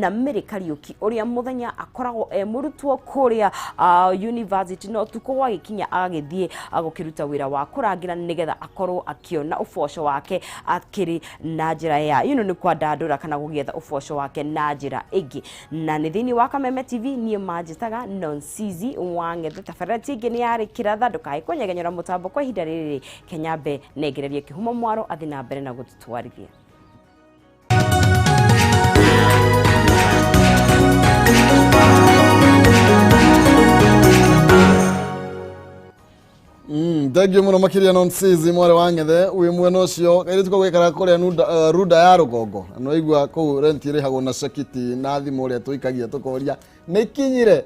Na Mary Kariuki ũrĩa mũthenya akoragwo e mũrutwo kũrĩa university, no ũtukũ gwagĩkinya agagĩthiĩ gũkĩruta wĩra wa kũrangĩra nĩgetha akorwo akĩona ũboco wake akĩrĩ na njĩra ya nĩ kwandandũra kana gũgĩetha ũboco wake na njĩra ĩngĩ. Na nĩ thĩinĩ wa Kameme TV, niĩ manjĩtaga Nonsizi Wang'ethe. Tabarĩra ti ĩngĩ nĩ yarĩ kĩratha, ndũkae kũnyegenyora mũtambo kwa ihinda rĩrĩ. Kenyambe nengererie kĩhumo mwaro athiĩ na mbere na gũtũtwarithia. Thengiũ mũno makĩria Nonsizi mwarĩ wa Ng'ethe wĩ mwena ũcio kairĩtu kau gaikaraga kũrĩa Runda ya rũgongo, na nĩwaigua kũu renti ĩrĩhagwo na cekiti na thimũ ũrĩa tũikagia tũkoria nĩ kinyire.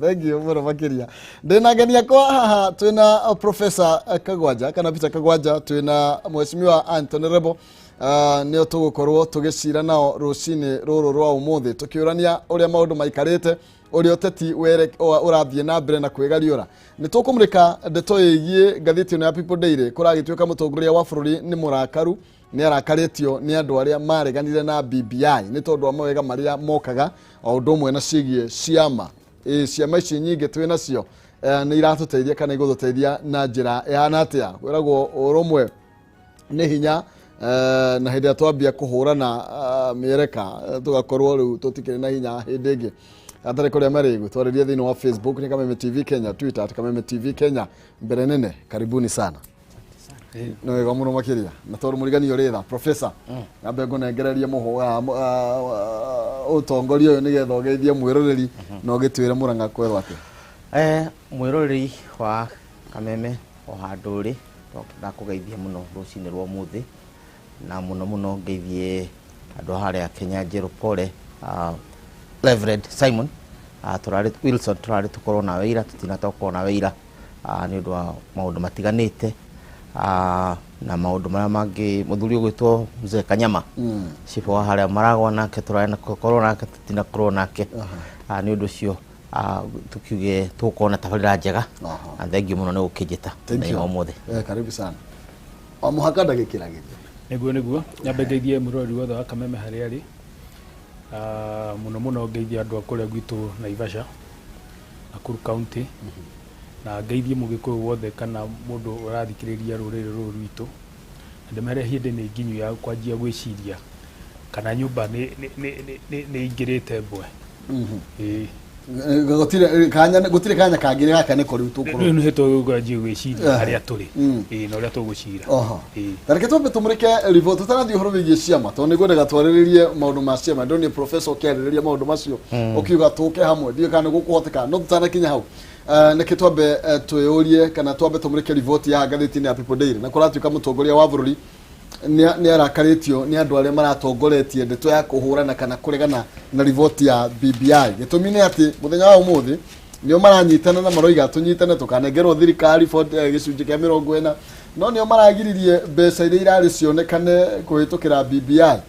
Thengiũ mũno makĩria. Ndĩna ngenia kwa haha twĩna Professor Kagwanja kana Peter Kagwanja, twĩna Mheshimiwa Anthony Rebo. Nĩo tũgũkorwo tũgĩcira nao rũcinĩ rũrũ rwa ũmũthĩ, tũkĩũrania ũrĩa maũndũ maikarĩte, ũrĩa ũteti ũrathiĩ na mbere na kwĩgariũra. Nĩ tũkũmũrĩka ndeto ĩgiĩ ngathĩti ĩno ya People Daily. Kũragĩtuĩka mũtongoria wa bũrũri nĩ mũrakaru, nĩ arakarĩtio nĩ andũ arĩa mareganire na BBI nĩ tondũ wa mawega marĩa mokaga, o ũndũ ũmwe na ciĩgiĩ ciama. Ĩ ciama ici nyingĩ twĩ nacio nĩ iratũteithia kana igũtũteithia na njĩra ĩhana atĩa? Kwĩragwo ũrũmwe nĩ hinya, na hĩndĩ ĩrĩa twambia kũhũrana mĩereka, tũgakorwo rĩu tũtikĩrĩ na hinya hĩndĩ ĩngĩ. Atarĩ kũrĩa marĩgu twarĩrie thĩinĩ wa Facebook nĩ Kameme TV Kenya, Twitter at Kameme TV Kenya. Mbere nene, karibuni sana. Nĩ wega mũno makĩria. Na tondũ mũrigani ũrĩ tha professor, nyambe ngũnengererie ũtongoria ũyũ nĩgetha ũgeithie mwĩroreri na ũgĩtwĩre Mũrang'a kwerwo atĩa. Mwĩroreri wa Kameme o handũ ũrĩ, ndakũgeithia mũno rũcinĩ rwa ũmũthĩ, na mũno mũno ngeithie andũ harĩa Kenya Njerũ. Pole, Reverend Simon, tũrarĩ Wilson, tũrarĩ tũkorwo nawe ira, tũtinatokorwo nawe ira nĩ ũndũ wa maũndũ matiganĩte na maũndũ marĩa mangĩ. Mũthuri ũgwĩtwo Mzee Kanyama, cibũ wa harĩa Maragwa, nake tũrarĩ na gũkorwo nake, tũtinakorwo nake. Nĩ ũndũ ũcio tukiuge tũgũkorwo na tabarĩra njega. Na thengiũ mũno nĩ gũkĩnjĩta Thank mũthenya you. wa ũmũthĩ. Karibu sana. O mũhaka ndagĩkĩragĩria. Nĩguo nyambe ngeithie mũrori wothe wa Kameme harĩa arĩ. Mũno mũno ngeithie andũ a kũrĩa gwitũ Naivasha, Nakuru County, na ngeithie mũgĩkũyũ wothe kana mũndũ ũrathikĩrĩria rũrĩrĩ rũrũ rwitũ, na ndĩmere hĩndĩ nĩ nginyu ya kwanjia gwĩciria kana nyũmba nĩ ingĩrĩte mbwe. Ĩĩ. Gũtirĩ kanya kangĩ, gaka nĩko rĩu tũkũrwo. Rĩu nĩ tũkwanjia gwĩciria harĩa tũrĩ. Ĩĩ, na ũrĩa tũgũcira. Ĩĩ. Ta reke twambe tũmũrĩke riboti tũtanathiĩ ũhoro wĩgiĩ ciama, tondũ nĩngwendaga twarĩrĩrie maũndũ ma ciama. Ndonire professor ũkĩarĩrĩria maũndũ macio, ũkiuga tũke hamwe, ndiũĩ kana nĩ gũkũhoteka, no tũtanakinya hau, nĩkĩ twambe twĩyũrie kana twambe tũmũrĩke riboti ya ngathĩti-inĩ ya People Daily. Na kũratuĩka mũtongoria wa bũrũri nĩ arakarĩtio nĩ andũ arĩa maratongoretie ndeto ya kũhũrana kana kũregana na riboti ya BBI. Gĩtũmi nĩ atĩ mũthenya wa ũmũthĩ nĩo maranyitana na maroiga tũnyitane tũkanengerwo thirikari gĩcunjĩ kĩa 40, no nĩo maragiririe mbeca iria irarĩ cionekane kũhĩtũkĩra BBI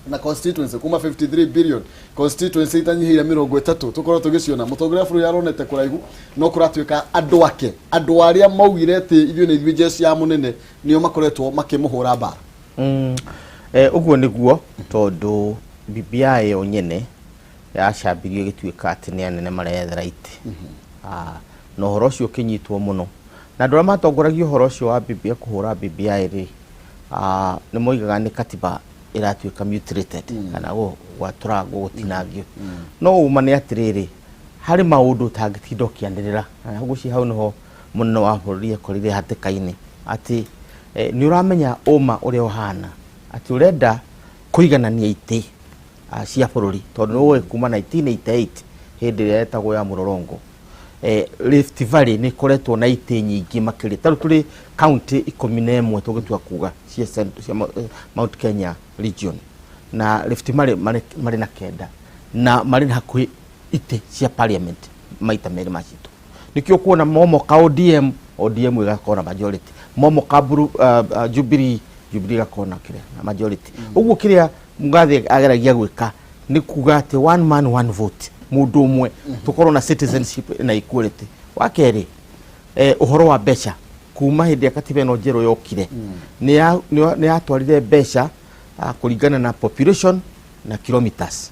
na constituency kuma 53 billion, constituency itanyihĩire 30 tũkorwo tũgĩciona. Mũtongoria wa bũrũri aronete kũraihu, no kũratuĩka andũ ake, andũ arĩa maugire atĩ ithuĩ nĩ ithuĩ jeshi ya mũnene, nĩo makoretwo makĩmũhũra mbara. Ũguo nĩguo, tondũ BBI yo nyene yacambirio ĩgĩtuĩka atĩ nĩ anene mareyethera itĩ. Na ũhoro ũcio ũkĩnyitwo mũno na andũ arĩa matongoragia ũhoro ũcio wa BBI, kũhũra BBI rĩ, nĩ moigaga nĩ katiba ĩratuĩka mutilated kana gwatũrangwo, gũtinangio. No ũma nĩ atĩrĩrĩ, harĩ maũndũ ũtangĩtinda ũkĩanĩrĩra, na ngwĩciria hau nĩho mũnene wa bũrũri ekorire hatĩka-inĩ, atĩ nĩ ũramenya ũma ũrĩa ũhana, atĩ ũrenda kũiganania itĩ cia bũrũri, tondũ nĩ ũĩ kuma 1988 hĩndĩ ĩrĩa yetagwo ya mũrorongo, Rift Valley nĩ ĩkoretwo na itĩ nyingĩ makĩria. Tarĩu tũrĩ kaunti 11 tũngĩtua kuga cia Mount Kenya region, na Rift Valley marĩ na kenda na marĩ na hakuhĩ itĩ cia parliament maita merĩ ma citũ. Nĩkĩo kuona momoka ODM, ODM ĩgakorwo na majority, momoka Jubilee, Jubilee ĩgakorwo na kĩrĩa na majority. Ũguo kĩrĩa Mugathi ageragia gwĩka nĩ kuga atĩ one man one vote, mũndũ ũmwe, tũkorwo na citizenship na equality. Wa kerĩ, ũhoro wa mbeca, kuma hĩndĩ ya katiba ĩno njerũ yokire, nĩ yatwarire mbeca kũringana na population na kilometers.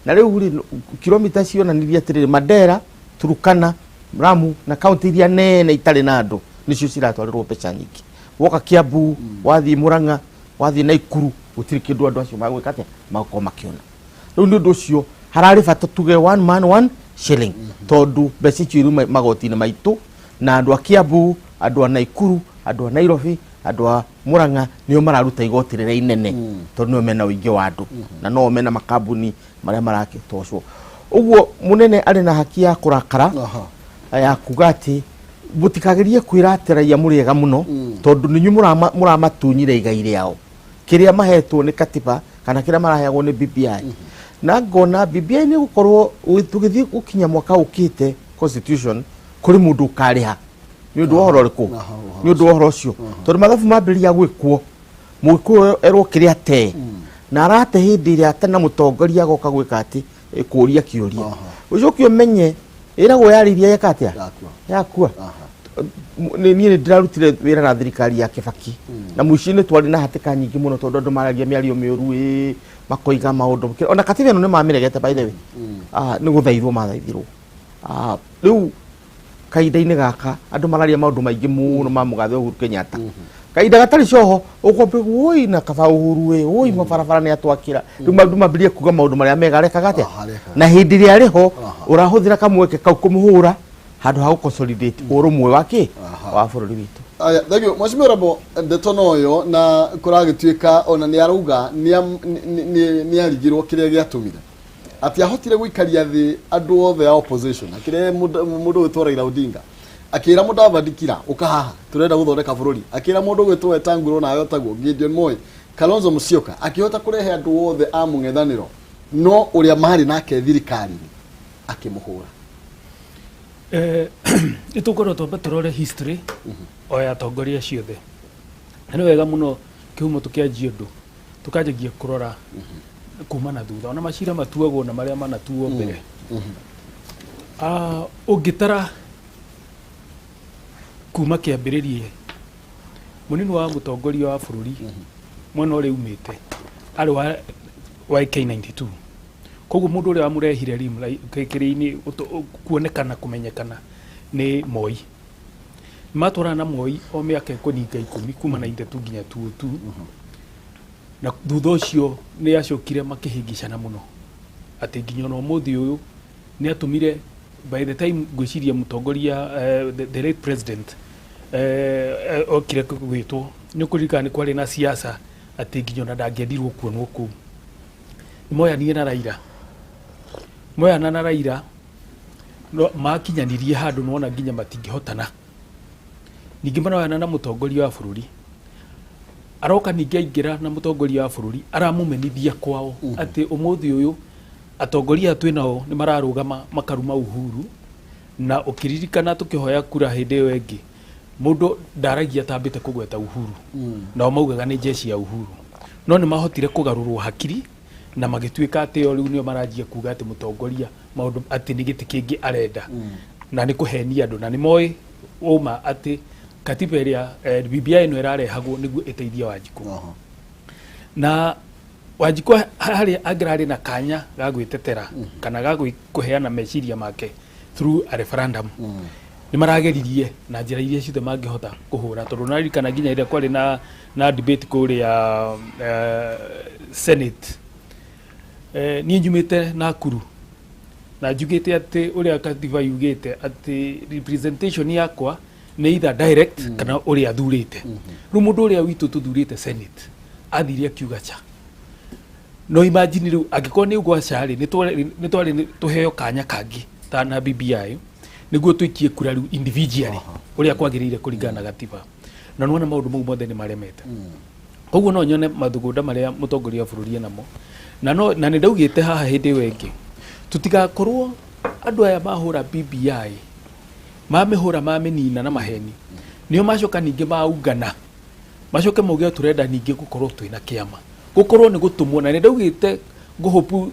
Na rĩu rĩ, kilomita cionanirie atĩrĩrĩ, Mandera, Turukana, Lamu na kaunti iria nene itarĩ na andũ nĩcio ciratwarĩrwo mbeca nyingĩ. Woka Kiambu, wathiĩ Murang'a, wathiĩ Naikuru, gũtirĩ kĩndũ andũ acio magwĩka atĩa, magũkorwo makĩona. Rĩu nĩ ũndũ ũcio hararĩ bata tuge one man one shilling, tondũ mbeca icio irĩ magoti-inĩ maitũ, na andũ a Kiambu, andũ a Naikuru, andũ a Nairobi, andũ a Murang'a nĩo mararuta igoti rĩrĩa inene, tondũ nĩo mena ũingĩ wa andũ na no mena makambuni marĩa marakĩtocwo. Ũguo mũnene arĩ na haki ya kũrakara, ya kuga atĩ mũtikagerie kwĩra atĩ raia mũrĩ ega mũno, tondũ nĩ inyuĩ mũramatunyire igai rĩao, kĩrĩa mahetwo nĩ katiba kana kĩrĩa maraheagwo nĩ BBI. Na ngona BBI nĩ gũkorwo tũgĩthiĩ gũkinya mwaka ũkĩte constitution, kũrĩ mũndũ ũkarĩha nĩ ũndũ wa ũhoro ũrĩkũ, nĩ ũndũ wa ũhoro ũcio, tondũ mathabu mambĩrĩria gwĩkwo, mũgĩkũyũ erwo kĩrĩa te na arate hĩndĩ ĩrĩa atena mũtongoria agoka gwĩka atĩ kũria kĩũria, ũcoke ũmenye ĩragwo yarĩirie yeka atĩa, yakua. Niĩ nĩ ndĩrarutire wĩra na thirikari ya Kibaki, na mũico-inĩ twarĩ na hatĩka nyingĩ mũno, tondũ andũ maragia mĩario mĩũru, ĩ makoiga maũndũ, ona katiba ĩno nĩ mamĩregete, by the way. Nĩ gũthaithwo mathaithirwo. Rĩu kahinda-inĩ gaka andũ mararia maũndũ maingĩ mũno ma mũgathe Uhuru Kenyatta, kahinda gatarĩ coho ũkwambia woi na kaba Uhuru ĩ woi mabarabara nĩ atwakĩra. Rĩu andũ mambĩrĩrie kuga maũndũ marĩa mega arekaga atĩa, na hĩndĩ ĩrĩa arĩ ho ũrahũthĩra kamweke kau kũmũhũra handũ ha gũconsolidate ũrũmwe wa kĩ wa bũrũri witũ. Aya, thank you. Mheshimiwa Rabo, ndeto noyo na kũragĩtuĩka ona nĩ arauga nĩ arigirwo kĩrĩa gĩatũmire atĩ ahotire gũikaria thĩ andũ othe a opposition, akĩrehe mũndũ ũgwĩtwo Raila Odinga, akĩra Mudavadi kira ũka haha tũrenda gũthondeka bũrũri, akĩra mũndũ ũgwĩtwo Wetangula nawe otagwo Gideon Moi, Kalonzo Musyoka, akĩhota kũrehe andũ othe a mũng'ethanĩro, no ũrĩa marĩ nake thirikari-inĩ akĩmũhũra. Nĩ tũkorwo twambe tũrore history o ya atongoria ciothe, na nĩ wega mũno kĩhumo tũkĩanjia ũndũ tũkanjagia kũrora kuma na thutha, ona macira matuagwo na marĩa manatuo mbere. Ũngĩtara kuma kĩambĩrĩria, mũnini wa mũtongoria wa bũrũri mwena ũrĩa umĩte arĩ wa K92, koguo mũndũ ũrĩa wamũrehire kĩrĩa-inĩ kuonekana kũmenyekana nĩ Moi. Matwarana na Moi o mĩaka ĩkũninga 10 kuma 92 nginya 2002, na thutha ũcio nĩ acokire makĩhĩngĩcana mũno atĩ nginya ona ũmũthĩ ũyũ nĩ atũmire, by the time ngwĩciria mũtongoria, the late president, okire gwĩtwo, nĩ ũkũririkana nĩ kwarĩ na siasa atĩ nginya ona ndangĩendirwo kuonwo kũu. Nĩ moyanire na Raila, moyana na Raila no makinyanirie handũ nona nginya matingĩhotana. Ningĩ maroyana na mũtongoria wa bũrũri, aroka ningĩ aingĩra na mũtongoria wa bũrũri aramũmenithia kwao atĩ ũmũthĩ ũyũ atongoria aya twĩ nao nĩ mararũgama makaruma Uhuru. Na ũkĩririkana tũkĩhoya kura hĩndĩ ĩyo ĩngĩ, mũndũ ndaragia atambĩte kũgweta Uhuru, nao maugaga nĩ jeshi ya Uhuru, no nĩ mahotire kũgarũrwo hakiri na magĩtuĩka atĩ o rĩu nĩo maranjia kuga atĩ mũtongoria maũndũ atĩ nĩ gĩtĩ kĩngĩ arenda na nĩ kũhenia andũ, na nĩ moĩ ũma atĩ katiba ĩrĩa BBI ĩno ĩrarehagwo nĩguo ĩteithie Wanjikũ. Na Wanjikũ harĩa angĩrarĩ na kanya ga gwĩtetera kana ga kũheana meciria make through a referendum, nĩ marageririe na njĩra iria ciothe mangĩhota kũhũra, tondũ naririkana nginya ĩrĩa kwarĩ na debate kũrĩa Senate, niĩ nyumĩte Nakuru na njugĩte atĩ ũrĩa katiba yugĩte atĩ representation yakwa nĩ either direct kana ũrĩa thurĩte. Rĩu mũndũ ũrĩa witũ tũthurĩte Senate athire akiuga cha. No imagine rĩu angĩkorwo nĩ ũgwaca rĩ, nĩ twarĩ tũheo kanya kangĩ ta na BBI nĩguo tũikie kura rĩu individually ũrĩa kwagĩrĩire kũringana na gatiba, na nĩwona maũndũ mau mothe nĩ maremete. Koguo no nyone mathugunda marĩa mũtongoria wa bũrũri enamo, na no na nĩ ndaugĩte haha hĩndĩ ĩyo ĩngĩ tũtigakorwo andũ aya mahũra BBI, mamĩhũra, mamĩnina na maheni, nĩo macoka ningĩ maungana macoke mauge tũrenda ningĩ gũkorwo twĩna kĩama, gũkorwo nĩ gũtũmwo. Na nĩ ndaugĩte ngũhũpu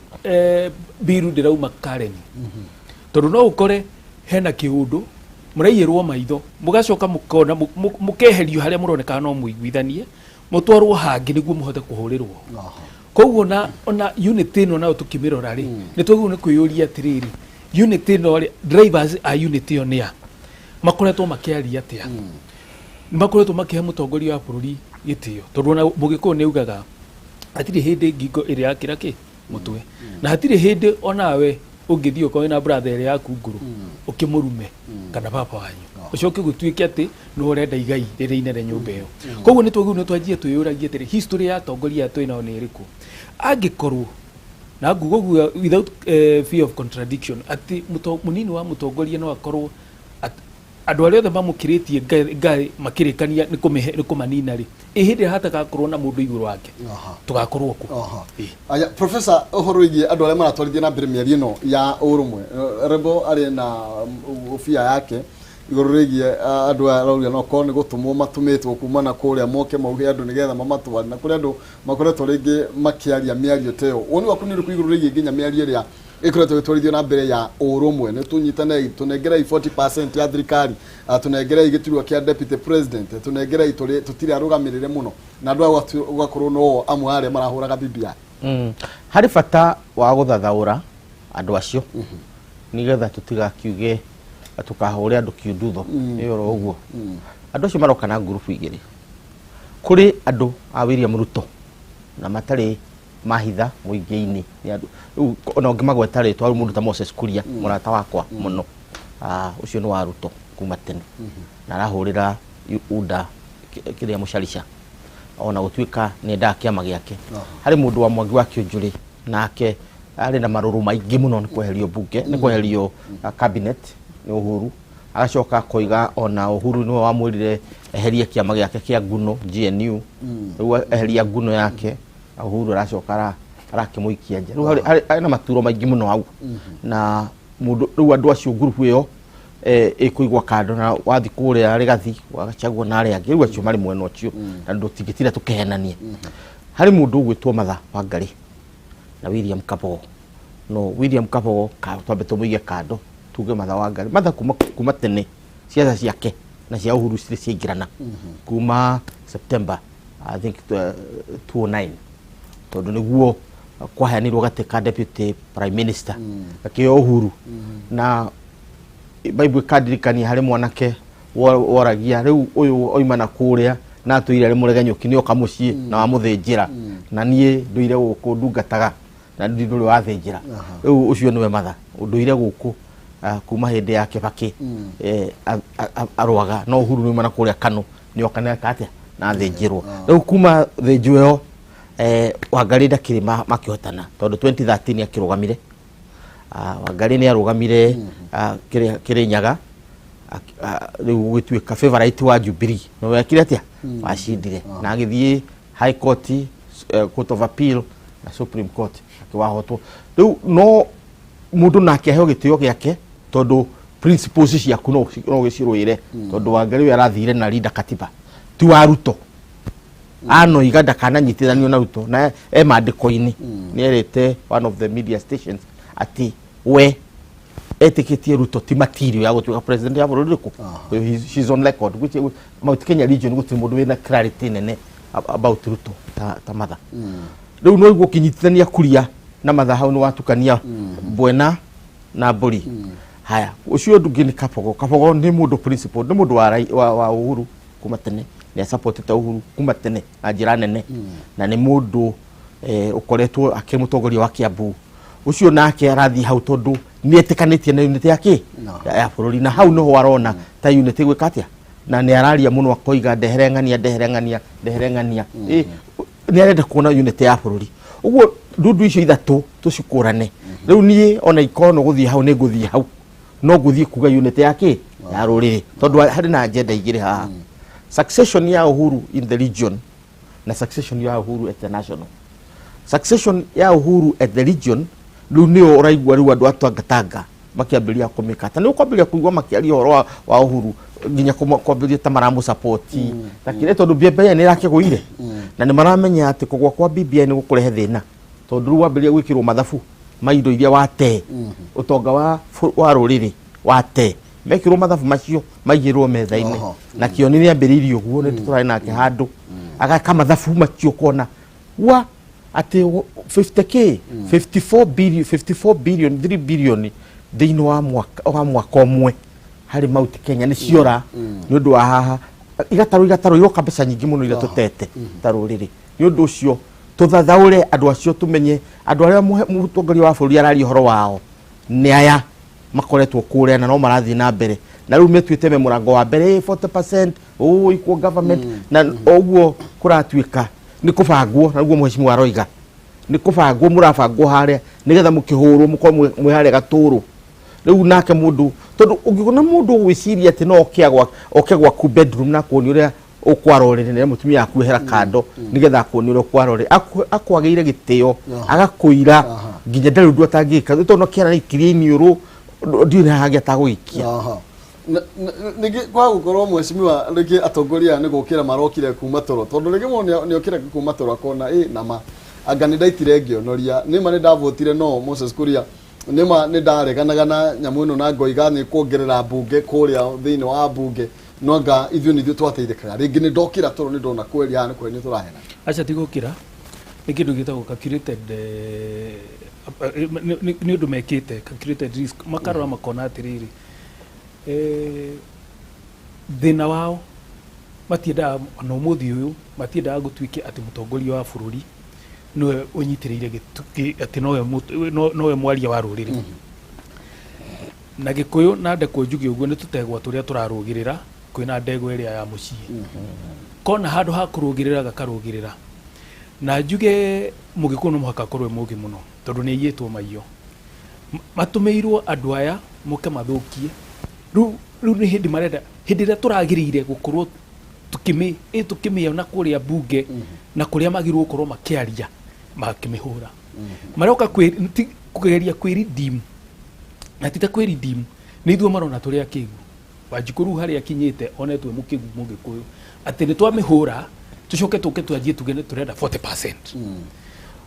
mbiru ndĩrauma Karen, tondũ no ũkore hena kĩũndũ mũraiyĩrwo maitho, mũgacoka mũkona mũkeherio harĩa mũronekana no mũiguithanie, mũtwarwo hangĩ nĩguo mũhote kũhũrĩrwo. Koguo ona unit ĩno nayo tũkĩmĩrora rĩ, nĩ twagĩrĩirwo nĩ kwĩyũria atĩrĩrĩ, unit ĩno rĩ, drivers a unit ĩyo nĩ a makoretwo makĩaria atĩa, nĩ makoretwo makĩhe mũtongoria wa bũrũri gĩtĩo, tondũ ona Mũgĩkũyũ nĩ augaga hatirĩ hĩndĩ ngingo ĩrĩ yakĩra kĩ mũtwe, na hatirĩ hĩndĩ onawe ũngĩthiĩ ũkorwo wĩna brother ĩrĩa yaku ngũrũ ũkĩmũrume kana baba wanyu, ũcoke gũtuĩke atĩ nĩ ũrenda igai rĩrĩa inene nyũmba ĩyo. Koguo nĩ twagĩrĩirwo nĩ twanjie twĩyũragie atĩrĩ, history ya atongoria aya twĩ nao nĩ ĩrĩkũ? Angĩkorwo na nguga ũguo without fear of contradiction atĩ mũnini wa mũtongoria no akorwo andũ arĩa othe mamũkĩrĩtie ngaĩ makĩrĩkania nĩ kũmĩhe nĩ kũmanina rĩ, ĩ hĩndĩ ĩrĩa hatagakorwo na mũndũ igũrũ wake, tũgakorwo kũ? Aya, professor, ũhoro wĩgiĩ andũ arĩa maratwarithia na mbere mĩario ĩno ya ũrũmwe. Rebo arĩ na ũbia yake igũrũ rĩgiĩ andũ aya arauga no korwo nĩ gũtũmwo matũmĩtwo kuma na kũrĩa moke mauge andũ nĩgetha mamatware, na kũrĩ andũ makoretwo rĩngĩ makĩaria mĩario ta ĩyo. Woni waku nĩ ũrĩkũ igũrũ rĩgiĩ nginya mĩario ĩrĩa ĩkoretwo ĩgĩtwarithio na mbere ya ũrũmwe, nĩ tũnyitanei, tũnengerei 40% ya thirikari, tũnengerei gĩturwa kĩa deputy president, tũnengerei tũtirĩ arũgamĩrĩre mũno, na andũ aya ũgakorwo no amwe arĩa marahũraga BBI? Harĩ bata wa gũthathaũra andũ acio nĩgetha tũtigakiuge tũkahũre andũ kiundutho. Nĩ oro ũguo andũ acio maroka na ngurubu igĩrĩ. Kũrĩ andũ a William Ruto na matarĩ mahitha mũingĩ-inĩ, nĩ andũ rĩu ona ũngĩmagweta rĩtwa, rĩu mũndũ ta Moses Kuria, mũrata wakwa mũno. Ũcio nĩ wa Ruto kuma tene na arahũrĩra UDA kĩrĩa mũcarica, ona gũtuĩka nĩ endaga kĩama gĩake. Harĩ mũndũ wa Mwangi wa Kĩũnjũrĩ, nake arĩ na marũrũ maingĩ mũno nĩ kweherio mbunge, nĩ kweherio cabinet nĩ Uhuru, agacoka akoiga ona Uhuru nĩwe wamwĩrire eherie kĩama gĩake kĩa Nguno, GNU. Rĩu eheria Nguno yake, Uhuru aracoka arakĩmũikia nja. Rĩu harĩ na maturo maingĩ mũno hau na mũndũ rĩu andũ acio ngurubu ĩyo ĩkũigwa kando na wathi kũrĩa Rigathi wagacagwo na arĩa angĩ. Rĩu acio marĩ mwena ũcio na ndũtingĩtinda tũkĩhenania. Harĩ mũndũ ũgwĩtwo Matha Wangari na William Kabogo. No William Kabogo twambe tũmũige kando, tuge Matha Wangari. Matha kuma tene ciaca ciake na cia Uhuru cirĩ ciaingĩrana kuma September, I think, 2009, tondũ nĩguo kwaheanirwo gatĩ ka deputy prime minister gakĩo Uhuru. Na Bible ĩkandirikania harĩ mwanake woragia rĩu ũyũ oima na kũrĩa na atũire arĩ mũregenyũki, nĩ oka mũciĩ na wamũthĩnjĩra, na niĩ ndũire gũkũ ndungataga na ndũrĩ wathĩnjĩra. Rĩu ũcio nĩwe Matha ndũire gũkũ kuma hĩndĩ ya Kĩbakĩ arũaga no Uhuru nĩ na kũrĩa Kano nĩ oka nĩ eka atĩa na athĩnjĩrwo. Rĩu kuma thĩnjwo ĩyo, Wangarĩ ndakĩrĩ makĩhotana, tondũ 2013 akĩrũgamire. Wangarĩ nĩ arũgamire Kĩrĩnyaga, rĩu gũgĩtuĩka favorite wa Jubilee nĩ wekire atĩa, wacindire na agĩthiĩ High Court, Court of Appeal na Supreme Court akĩwahotwo. Rĩu no mũndũ nake aheo gĩtĩo gĩake, tondũ principles ciaku no ũgĩcirũĩre, tondũ Wangarĩ ũyũ arathire na Linda Katiba ti wa Ruto. Anoiga ndakananyitithanio na Ruto na e mandĩko-inĩ nĩ erĩte one of the media stations atĩ we etĩkĩtie Ruto ti material ya gũtuĩka president ya bũrũri ũrĩkũ. She's on record, which Mount Kenya region gũtirĩ mũndũ wĩna clarity nene about Ruto ta Matha. Rĩu no iguo ũkĩnyitithania Kuria na Matha hau nĩ watukania mbwena na mbũri. Haya, ũcio ũndũ ũngĩ nĩ Kabogo. Kabogo nĩ mũndũ principle, nĩ mũndũ wa Uhuru kuma tene, nĩ asupportete Uhuru kuma tene na njĩra nene, na nĩ mũndũ ũkoretwo akĩrĩ mũtongoria wa Kiambu. Ũcio nake arathiĩ hau tondũ nĩ etĩkanĩtie na unity ya kĩ ya bũrũri, na hau nĩho arona ta unity gwĩka atĩa, na nĩ araria mũno akoiga ndehere ng'ania, ndehere ng'ania, ndehere ng'ania. Nĩ arenda kuona unity ya bũrũri. Ũguo ndundu icio ithatũ tũcikũrane. Rĩu niĩ ona ikorwo no gũthiĩ hau, nĩ ngũthiĩ hau, no ngũthiĩ kuga unity ya kĩ ya rũrĩrĩ, tondũ harĩ na agenda igĩrĩ haha: succession ya Uhuru in the region na succession ya Uhuru at the national. Succession ya Uhuru at the region rĩu nĩyo ũraigua rĩu andũ a Tangatanga makĩambĩrĩria kũmĩkata, nĩ ũkwambĩrĩria kũigua makĩaria ũhoro wa Uhuru nginya kwambĩrĩria ta maramũsapoti ta kĩrĩa, tondũ BBI nĩ ĩrakĩgũire na nĩ maramenya atĩ kũgwa kwa BBI nĩ gũkũrehe thĩna, tondũ rĩu wambĩrĩria gwĩkĩrwo mathabu ma indo iria wate, ũtonga wa rũrĩrĩ wate, mekĩrwo mathabu macio maigĩrwo metha-inĩ. Na kĩoni nĩ ambĩrĩirie ũguo, nĩ tũrarĩ nake handũ agaka mathabu macio kona wa Atĩ 50K, 54 billion, 54 billion, 3 billion thĩinĩ wa mwaka ũmwe harĩ Mount Kenya nĩ ciora nĩ ũndũ wa haha igatarwo igatarwo iroka mbeca nyingĩ mũno iria tũtete ta rũrĩrĩ. Nĩ ũndũ ũcio tũthathaũre andũ acio, tũmenye andũ arĩa mũtongoria wa bũrũri araria ũhoro wao nĩ aya makoretwo kũrĩa na no marathiĩ na mbere na rĩu metuĩte me mũrango wa mbere, 40% oh, equal government na ũguo kũratuĩka nĩ kũbangwo. Na ũguo mheshimiwa aroiga nĩ kũbangwo, mũrabangwo harĩa nĩgetha mũkĩhũrwo mũkorwo mwĩ harĩa gatũrũ. Rĩu nake mũndũ, tondũ ũngĩona mũndũ ũgwĩciria atĩ no oke gwaku bedroom na kuonia ũrĩa ũkwara ũrĩrĩ na mũtumia akuehera kando nĩgetha akuonie ũrĩa ũkwara ũrĩrĩ, akwagĩire gĩtĩo, agakũira nginya ndarĩ ũndũ atangĩka, nĩ tondũ kĩara ikirie iniũrũ, ndiũĩ nĩ hangĩ atagũgĩikia. Ningĩ kwa gũkorwo mheshimiwa, rĩngĩ atongoria aya nĩ gũkĩra marokire kuma toro, tondũ rĩngĩ mũndũ nĩ okĩra kuma toro akona ĩ nama anga nĩ ndaitire ngĩonoria, nĩma nĩ ndavotire no Moses Kuria, nĩma nĩ ndareganaga na nyamũ ĩno na ngoiga nĩ kuongerera mbunge kũrĩa thĩinĩ wa mbunge, no anga ithuĩ nĩ ithuĩ twateithĩkaga. Rĩngĩ nĩ ndokĩra toro nĩ ndona kweli haha nĩ kweri nĩ tũrahena. Aca, ti gũkĩra, nĩ kĩndũ gĩtagwo calculated, nĩ ũndũ mekĩte calculated risk, makarora makona atĩrĩrĩ, thĩna wao matiendaga ona ũmũthĩ ũyũ matiendaga gũtuĩke atĩ mũtongoria wa bũrũri nĩwe ũnyitĩrĩire atĩ nowe mwaria wa rũrĩrĩ na Gĩkũyũ. Na ndekwo njuge ũguo, nĩ tũtegwa tũrĩa tũrarũgĩrĩra kwĩna ndegwa ĩrĩa ya mũciĩ kona handũ ha kũrũgĩrĩra gakarũgĩrĩra. Na njuge Mũgĩkũyũ no mũhaka akorwo e mũgĩ mũno, tondũ nĩ aiyĩtwo maiyo. Matũmĩirwo andũ aya moke mathũkie. Rĩu nĩ hĩndĩ marenda, hĩndĩ ĩrĩa tũragĩrĩire gũkorwo tũkĩmĩona kũrĩa mbunge na kũrĩa magĩrĩirwo gũkorwo makĩaria, makĩmĩhũra maroka kũgeria kwĩ redeem, na ti ta kwĩ redeem, nĩ ithuĩ marona tũrĩ akĩgu. Wanjikũ rĩu harĩa akinyĩte onetwo mũkĩgu Mũgĩkũyũ atĩ nĩ twamĩhũra, tũcoke tũke twanjie tuge nĩ tũrenda 40%.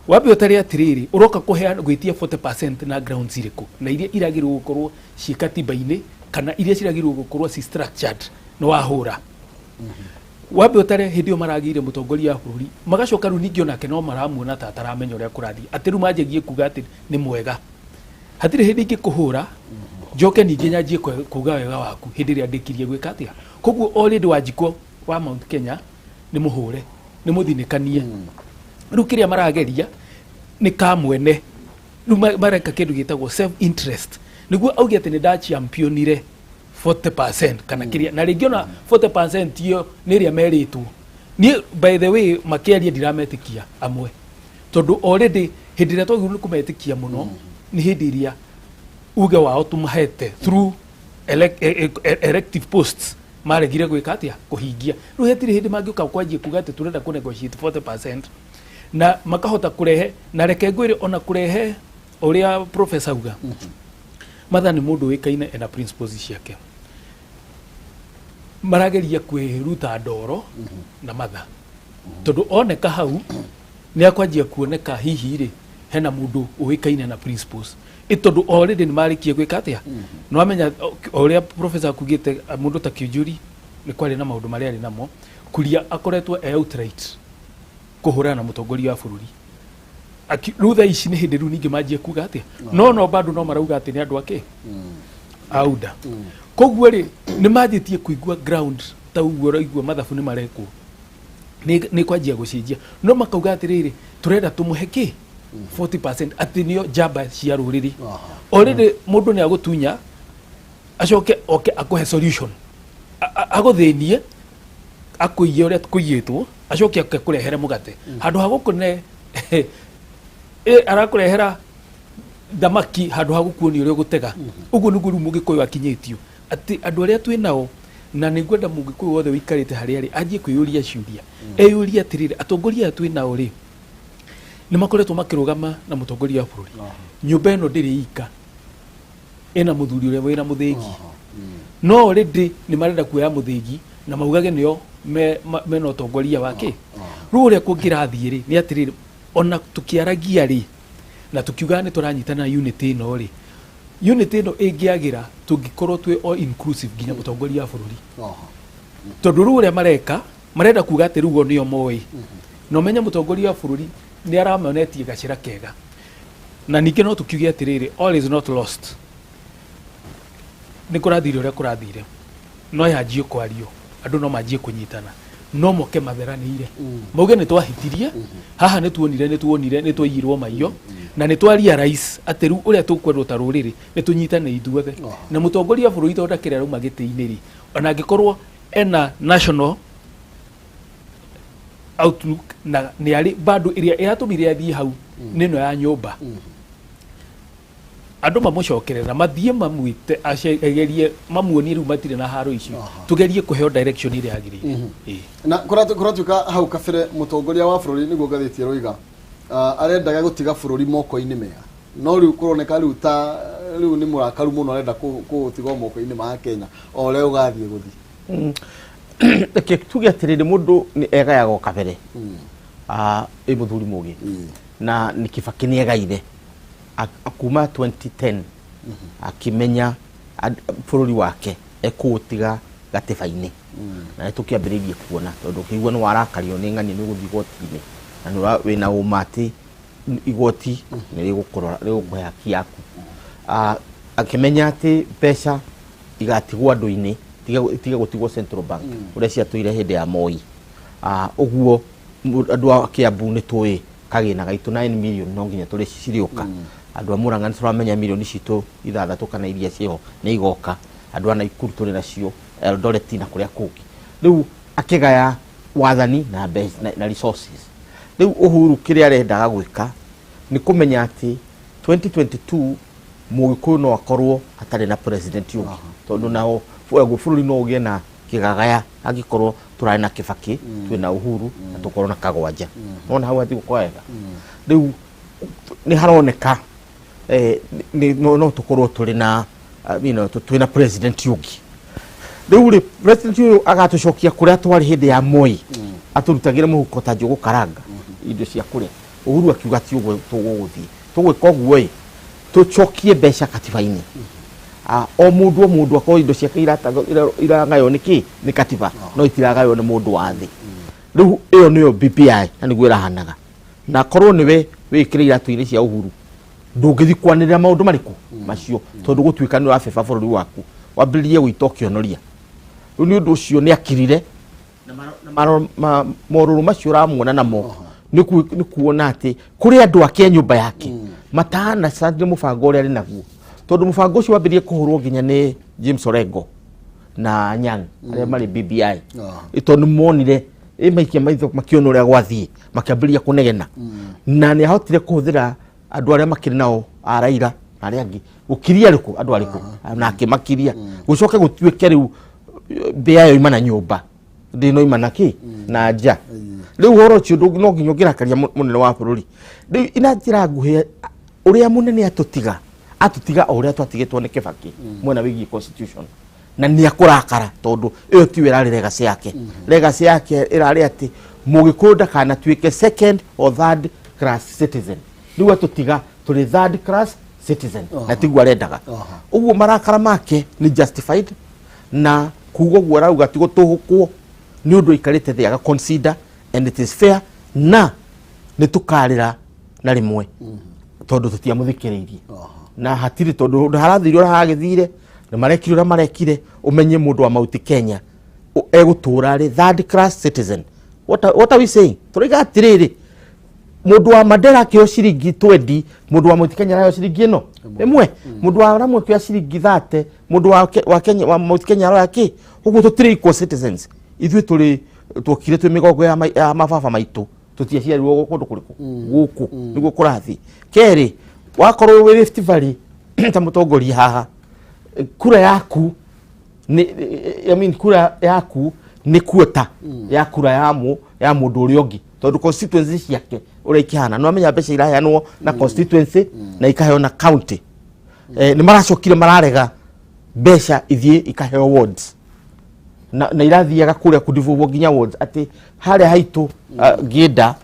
Wambe ũtare atĩrĩrĩ, ũroka kũheana gwĩtia 40% na grounds irĩkũ, na iria iragĩrĩirwo gũkorwo ciĩ katiba-inĩ kana iria ciragĩrĩirwo gũkorwo ci structured nĩ wahũra. Wambe ũtare hĩndĩ ĩyo maragĩire mũtongoria wa bũrũri, magacoka rĩu ningĩ onake no maramuona ta ataramenya ũrĩa kũrathiĩ, atĩ rĩu manjagie kuga atĩ nĩ mwega. Hatirĩ hĩndĩ ingĩkũhũra njoke ningĩ nyanjie kuga wega waku hĩndĩ ĩrĩa ndĩkirie gwĩka atĩa. Koguo already Wanjikũ wa Mount Kenya nĩ mũhũre, nĩ mũthinĩkanie. Rĩu kĩrĩa marageria nĩ kamwene, rĩu mareka kĩndũ gĩtagwo self interest, nĩguo auge atĩ nĩ ndachampionire 40% kana kĩrĩa, na rĩngĩ ona 40% iyo nĩ ĩrĩa merĩtwo. Niĩ, by the way, makĩaria ndirametĩkia amwe, tondũ already hĩndĩ ĩrĩa twagĩrĩirwo nĩ kũmetĩkia mũno nĩ hĩndĩ ĩrĩa uge wao tũmahete through elective posts maregire gwĩka atĩa, kũhingia. Rĩu hatirĩ hĩndĩ mangĩũka kwanjia kuga atĩ tũrenda kũ negotiate 40% na makahota kũrehe. Na reke ngwĩre, ona kũrehe ũrĩa professor auga, Martha nĩ mũndũ ũĩkaine ena principles ciake. Marageria kwĩruta ndoro na Martha, tondũ oneka hau nĩ akwanjia kuoneka hihi rĩ hena mũndũ ũĩkaine na principles ĩ, tondũ already nĩ marĩkia gwĩka atĩa. Nĩ wamenya o ũrĩa professor akugĩte, mũndũ ta Kiunjuri nĩ kwarĩ na maũndũ marĩa arĩ namo. Kuria akoretwo e outright kũhũrana na mũtongoria wa bũrũri. Rĩu thaa ici nĩ hĩndĩ rĩu ningĩ manjie kuga atĩa, no bado no marauga atĩ nĩ andũ ake auda. Koguo rĩ, nĩ manjĩtie kũigua ground ta ũguo ũraigua mathabu nĩ marekwo, nĩ kwanjia gũcenjia, no makauga atĩrĩrĩ, tũrenda tũmũhe kĩ 40% atĩ nĩo njamba cia rũrĩrĩ. Already mũndũ nĩ agũtunya acoke oke akũhe solution. Agũthĩnie, akũiye ũrĩa kũiyĩtwo, acoke oke kũrehere mũgate handũ ha gũkũne arakũrehera thamaki handũ ha gũkuonia ũrĩa ũgũtega. Ũguo nĩguo rĩu Mũgĩkũyũ akinyĩtio atĩ andũ arĩa twĩ nao. Na nĩ ngwenda Mũgĩkũyũ wothe ũikarĩte harĩa arĩ anjie kwĩyũria ciũria, eyũrie atĩrĩrĩ, atongoria aya twĩ nao rĩ, nĩ makoretwo makĩrũgama na mũtongoria wa bũrũri? Nyũmba ĩno ndĩrĩ ika, ĩna mũthuri ũrĩa wĩna mũthĩgi, no already nĩ marenda kuoya mũthĩgi na maugage nĩo mena ũtongoria wake. Rĩu ũrĩa kũngĩrathiĩ rĩ, nĩ atĩrĩrĩ, ona tũkĩaragia rĩ na tũkiugaga nĩ tũranyitana unity ĩno rĩ, unity ĩno ĩngĩagĩra tũngĩkorwo twĩ all inclusive nginya mũtongoria wa bũrũri, tondũ rĩu ũrĩa mareka, marenda kuga atĩ rĩu o nĩo moĩ. Na ũmenye mũtongoria wa bũrũri Nĩ aramonetie gacĩra kega, na ningĩ no tũkiuge atĩrĩrĩ, all is not lost. Nĩ kũrathire ũrĩa kũrathire, no yanjie kwario, andũ no manjie kũnyitana, no moke matheranĩire, mauge nĩ twahĩtirie haha, nĩ tuonire, nĩ tuonire, nĩ twaiyirwo maiyo, na nĩ twa realize atĩ rĩu ũrĩa tũkwendwo ta rũrĩrĩ nĩ tũnyitane ithuothe na mũtongoria wa bũrũri, tondũ ndakĩrĩ arauma gĩtĩ-inĩ rĩ, ona angĩkorwo ena national outlook na nĩ arĩ bado ĩrĩa ĩratũmire athiĩ hau nĩ ĩno ya nyũmba, andũ mamũcokerera na mathiĩ mamwĩte agerie mamuonie rĩu matirĩ na haro icio, tũgerie kũheo direction ĩrĩa yagĩrĩire. Ĩĩ. Na kũratuĩka hau kabere mũtongoria wa bũrũri, nĩguo ngathĩti ĩroiga, arendaga gũtiga bũrũri moko-inĩ mega, no rĩu kũroneka rĩu ta rĩu nĩ mũrakaru mũno, arenda kũũtiga moko-inĩ ma Kenya o ũrĩa ũgathiĩ gũthiĩ. Reke tuge atĩrĩrĩ, mũndũ nĩ egayaga o kabere. Ĩ mũthuri mũgĩ na nĩ Kibaki nĩ egaire kuma 2010 akĩmenya bũrũri wake ekũũtiga gatiba-inĩ, na nĩ tũkĩambĩrĩirie kuona, tondũ ũkĩigua nĩ warakario nĩ ng'ania nĩ ũgũthiĩ igoti-inĩ na nĩ wĩna ũma atĩ igoti nĩ rĩgũkũrora, rĩgũkũhe haki yaku. Akĩmenya atĩ mbeca igatigwo andũ-inĩ, itige gũtigwo Central Bank ũrĩa ciatũire hĩndĩ ya Moi. Ũguo andũ a Kiambu nĩ tũĩ kagĩna gaitũ 9 million no nginya tũrĩ cirĩũka. Andũ a Murang'a nĩ tũramenya mirioni citũ 6 kana iria ciĩho nĩ igoka. Andũ a Naikuru tũrĩ nacio, Eldoret na kũrĩa kũngĩ. Rĩu akĩgaya wathani na mbeca na resources. Rĩu Uhuru kĩrĩa arendaga gwĩka nĩ kũmenya atĩ 2022 Mũgĩkũyũ no akorwo atarĩ na president ũngĩ, tondũ nao naguo bũrũri no ũgĩe na kĩgagaya angĩkorwo tũrarĩ na Kibaki, twĩna Uhuru na tũkorwo na Kagwanja. Nona hau hatigũkorwo wega. Rĩu nĩ haroneka no tũkorwo tũrĩ na twĩna president ũngĩ. Rĩu rĩ, president ũyũ agatũcokia kũrĩa twarĩ hĩndĩ ya Moi, atũrutagĩre mũhuko ta njũgũ karanga, indo cia kũrĩa. Uhuru akiuga ti ũguo tũgũgũthiĩ, tũgwĩka ũguo ĩ, tũcokie mbeca katiba-inĩ. O mũndũ o mũndũ akorwo indo ciake iragaywo nĩ kĩ, nĩ katiba, no itiragaywo nĩ mũndũ wa thĩ. Rĩu ĩyo nĩyo BBI na nĩguo ĩrahanaga. Na korwo nĩwe wĩkĩre iratũ-inĩ cia Uhuru, ndũngĩthiĩ kwanĩrĩra maũndũ marĩkũ macio, tondũ gũtuĩka nĩ ũrabeba bũrũri waku, wambĩrĩrie gũita ũkĩonoria. Rĩu nĩ ũndũ ũcio nĩ akirire na morũrũ macio ũramuona namo nĩ kuona atĩ kũrĩ andũ ake a nyũmba yake matanacangire mũbango ũrĩa arĩ naguo, tondũ mũbango ũcio wambĩrĩrie kũhũrwo nginya nĩ James Orengo na Nyang' arĩa marĩ BBI, tondũ monire ĩ maikia maitho makĩona ũrĩa gwathiĩ, makĩambĩrĩria kũnegena, na nĩ ahotire kũhũthĩra andũ arĩa makĩrĩ nao a Raila na arĩa angĩ gũkiria arĩkũ andũ arĩkũ na akĩmakiria, gũcoke gũtuĩke rĩu mbĩa yoima na nyũmba ndĩnoima na kĩ na nja. Rĩu ũhoro ũcio no nginya ũngĩrakaria mũnene wa bũrũri. Rĩu ina njĩra nguhĩ, ũrĩa mũnene atũtiga, atũtiga o ũrĩa twatigĩtwo nĩ Kĩbakĩ mwena wĩgiĩ constitution, na nĩ akũrakara tondũ ĩyo tiyo ĩrarĩ legacy yake. Legacy yake ĩrarĩ atĩ Mũgĩkũyũ ndakanatuĩke second or third class citizen. Rĩu atũtiga tũrĩ third class citizen na tiguo arendaga. Ũguo marakara make nĩ justified, na kuga ũguo arauga ti gũtũhũkwo, nĩ ũndũ aikarĩte thĩ aga consider, and it is fair, na nĩ tũkarĩra na rĩmwe tondũ tũtiamũthikĩrĩirie na hatirĩ, tondũ ũndũ harathire ũrĩa haragĩthire na marekire ũrĩa marekire. Ũmenye mũndũ wa Mount Kenya egũtũra arĩ third class citizen. What are we saying? Tũroiga atĩrĩrĩ, mũndũ wa Mandera akĩheo ciringi 20, mũndũ wa Mount Kenya araheo ciringi ĩno ĩmwe, mũndũ wa Lamu akĩoya ciringi 30, mũndũ wa Kenya, wa Mount Kenya aroya kĩ? Ũguo tũtirĩ equal citizens. Ithuĩ tũrĩ tuokire twĩ mĩgongo ya mababa maitũ, tũtiaciarirwo kũndũ kũrĩkũ gũkũ nĩguo kũrathiĩ. Kerĩ, wakorwo wĩ Rift Valley ta mũtongoria haha, kura yaku nĩ, I mean, kura yaku nĩ kuota ya kura ya mũndũ ũrĩa ũngĩ, tondũ constituency ciake ũrĩa ikĩhana, nĩ wamenya mbeca iraheanwo na constituency na ikaheo na county. Nĩ maracokire mararega mbeca ithiĩ ikaheo wards, na irathiaga kũrĩa kũdivũvwo nginya wards, atĩ harĩa haitũ ngĩnda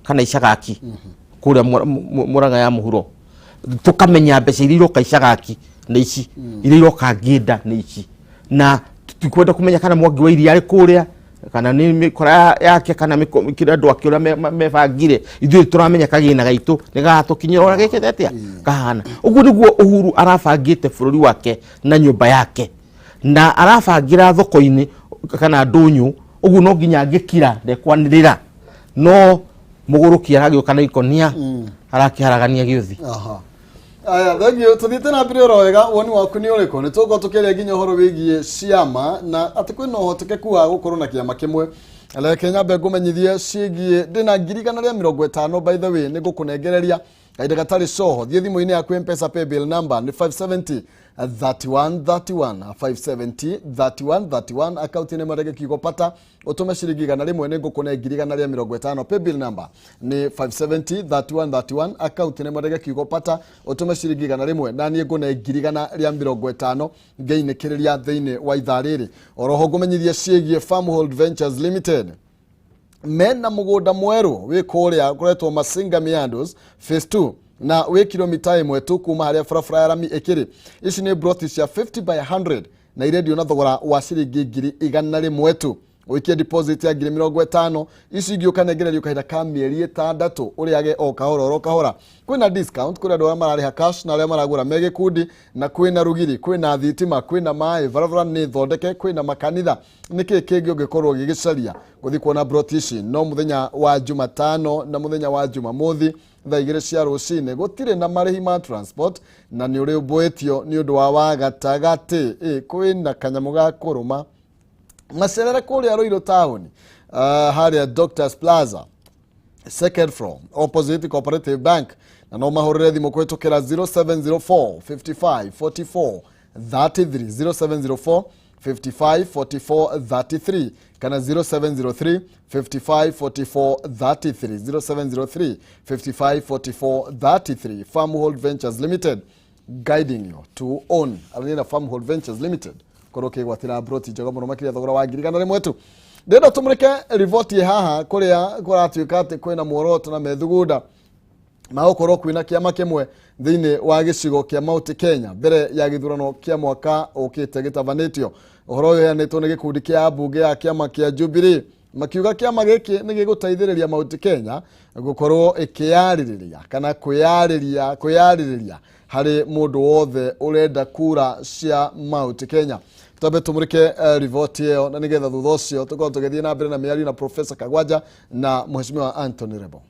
kana Icagaki kũrĩa Mũrang'a ya mũhuro, tũkamenya mbeca iria iroka Icagaki nĩ ici, iria iroka ngĩnda nĩ ici, na tutikwenda kũmenya kana Mwangi wa Iria arĩ kũrĩa. Kana nĩ mĩkora yake kana kĩrĩa andũ ake ũrĩa mebangire, ithuĩ tũramenya kagĩna gaitũ nĩ gagatũkinyĩra ũrĩa gĩkĩte atĩa kahana. Ũguo nĩguo Uhuru arabangĩte bũrũri wake na nyũmba yake, na arabangĩra thoko-inĩ kana ndũnyũ. Ũguo no nginya angĩkira ndekwanĩrĩra, no mũgũrũki aragĩũka na ikonia arakĩharagania gĩũthi. Aha. Aya, thank you. Tuthiĩte na mbere oro wega. Woni waku nĩ ũrĩkũ? Nĩ tũgũkorwo tũkĩaria nginya ũhoro wĩgiĩ ciama na atĩ kwĩna ũhotekeku wa gũkorwo na kĩama kĩmwe. Reke nyambe ngũmenyithie ciĩgiĩ ndĩna 150,000. By the way, nĩ ngũkũnengereria kahinda gatarĩ coho. Thiĩ thimũ-inĩ yaku, M-Pesa paybill number nĩ 570 31 31, 570 31 31. Akaunti-inĩ marege kiugo "pata", ũtũme ciringi 100, nĩ ngũkũne 150,000. Paybill number nĩ 570 31 31. Akaunti nĩ marege kiugo "pata", ũtũme ciringi 100, na niĩ ngũne 150,000 ngeinĩkĩrĩria thĩinĩ wa ithaa rĩrĩ. Oroho ngũmenyithia ciĩgiĩ Farmhold Ventures Limited, mena mũgũnda mwerũ wĩ kũrĩa kũretwo Masinga Meadows Phase 2, na wĩ kilomita 1 tu kuma harĩa barabara ya rami ĩkĩrĩ. Ici nĩ broti cia 50 by 100 na irendio na thogora wa ciringi 100,000 tu. Ũikie deposit ya 50,000, ici ingĩ ũkanengererio kahinda ka mĩeri 6, ũrĩage o kahora oro kahora. Kwĩna discount kũrĩ andũ arĩa mararĩha cash na arĩa maragũra me gĩkundi, na kwĩna rũgiri, kwĩna thitima, kwĩna maĩ, barabara nĩ thondeke, kwĩna makanitha. Nĩkĩ kĩngĩ ũngĩkorwo ũgĩgĩcaria? Gũthiĩ kuona broti ici no mũthenya wa Jumatano na mũthenya wa Jumamothi thaa 2 cia rũcinĩ. Gũtirĩ na marĩhi ma transport na nĩ ũrĩ ũmbũĩtio nĩ ũndũ wa wagatagatĩ. Kwĩna kanyamũ ga kũrũma macerere kũrĩa Ruiru town, harĩa Doctors Plaza, second floor, opposite Cooperative Bank, na no mahũrĩre thimũ kũhĩtũkĩra 0704 55 44 33, 0704 55 44 33, kana 0703 55 44 33, 0703 55 44 33. Farmhold Ventures Limited, guiding you to own. Arania na Farmhold Ventures Limited korwo ũkĩgwatĩra broti njega mũno makĩria thogora wa 100,000 tu. Ndĩrenda tũmũrĩke riboti haha kũrĩa kũratuĩka atĩ kwĩna muoroto na methugunda magũkorwo kwĩna kĩama kĩmwe thĩinĩ wa gĩcigo kĩa Mount Kenya mbere ya gĩthurano kĩa mwaka ũkĩte gĩtabanĩtio. Ũhoro ũyũ ũheanĩtwo nĩ gĩkundi kĩa ambunge ya kĩama kĩa Jubilee, makiuga kĩama gĩkĩ nĩ gĩgũteithĩrĩria Mount Kenya gũkorwo ĩkĩyarĩrĩria kana kwĩyarĩrĩria harĩ mũndũ wothe ũrenda kura cia Mount Kenya. Twambe tũmũrĩke riboti ĩyo, na nĩgetha thutha ũcio tũkorwo tũgĩthiĩ na mbere na mĩario na Professor Kagwanja na Mheshimiwa Anthony Rebo.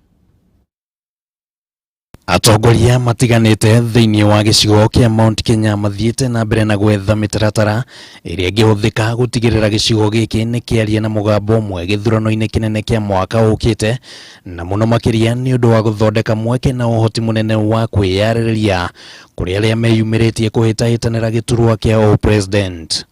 Atongoria matiganĩte thĩinĩ wa gĩcigo kĩa Mount Kenya mathiĩte na mbere na gwetha mĩtaratara ĩrĩa ĩngĩhũthĩka gũtigĩrĩra gĩcigo gĩkĩ nĩ kĩaria na mũgambo ũmwe gĩthurano-inĩ kĩnene kĩa mwaka ũkĩte, na mũno makĩria nĩ ũndũ wa gũthondeka mweke na ũhoti mũnene wa kwĩyarĩrĩria kũrĩ arĩa meyumĩrĩtie kũhĩtahĩtanĩra gĩturwa kĩa ũpresident.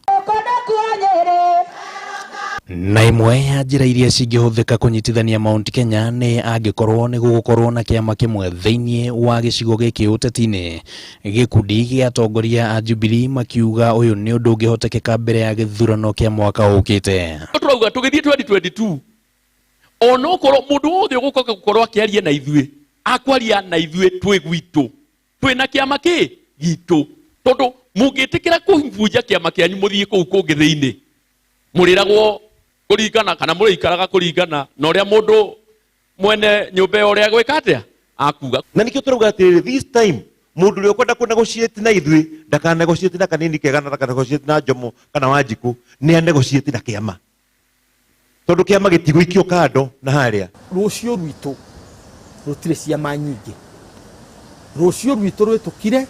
Na ĩmwe ya njĩra iria cingĩhũthĩka kũnyitithania Mount Kenya nĩ angĩkorwo nĩ gũgũkorwo na kĩama kĩmwe thĩinĩ wa gĩcigo gĩkĩ ũteti-inĩ. Gĩkundi gĩa atongoria a Jubilee makiuga ũyũ nĩ ũndũ ũngĩhotekeka mbere ya gĩthurano kĩa mwaka ũkĩte. Tũrauga tũgĩthiĩ 2022, onokorwo mũndũ wothe ũgũkoka gũkorwo akĩaria na ithuĩ, akwaria na ithuĩ twĩ gwitũ, twĩna kĩama kĩ gitũ, tondũ mũngĩtĩkĩra kũbunja kĩama kĩanyu mũthiĩ kũu kũngĩ thĩinĩ, mũrĩragwo kũringana kana mũrĩikaraga kũringana na ũrĩa mũndũ mwene nyũmba ĩyo ũrĩa gwĩka atĩa akuga. Na nikio turauga atiriri, this time mundu uria ukwenda ku negotiate na ithuĩ ndaka negotiate na kanini kega na ndaka negotiate na Njomo kana Wanjiku, ni a negotiate na kiama, tondu kiama gitigũikio kando na haria. Rũciũ rwitũ rũtirĩ ciama nyingĩ, rũciũ rwitũ rwĩtũkire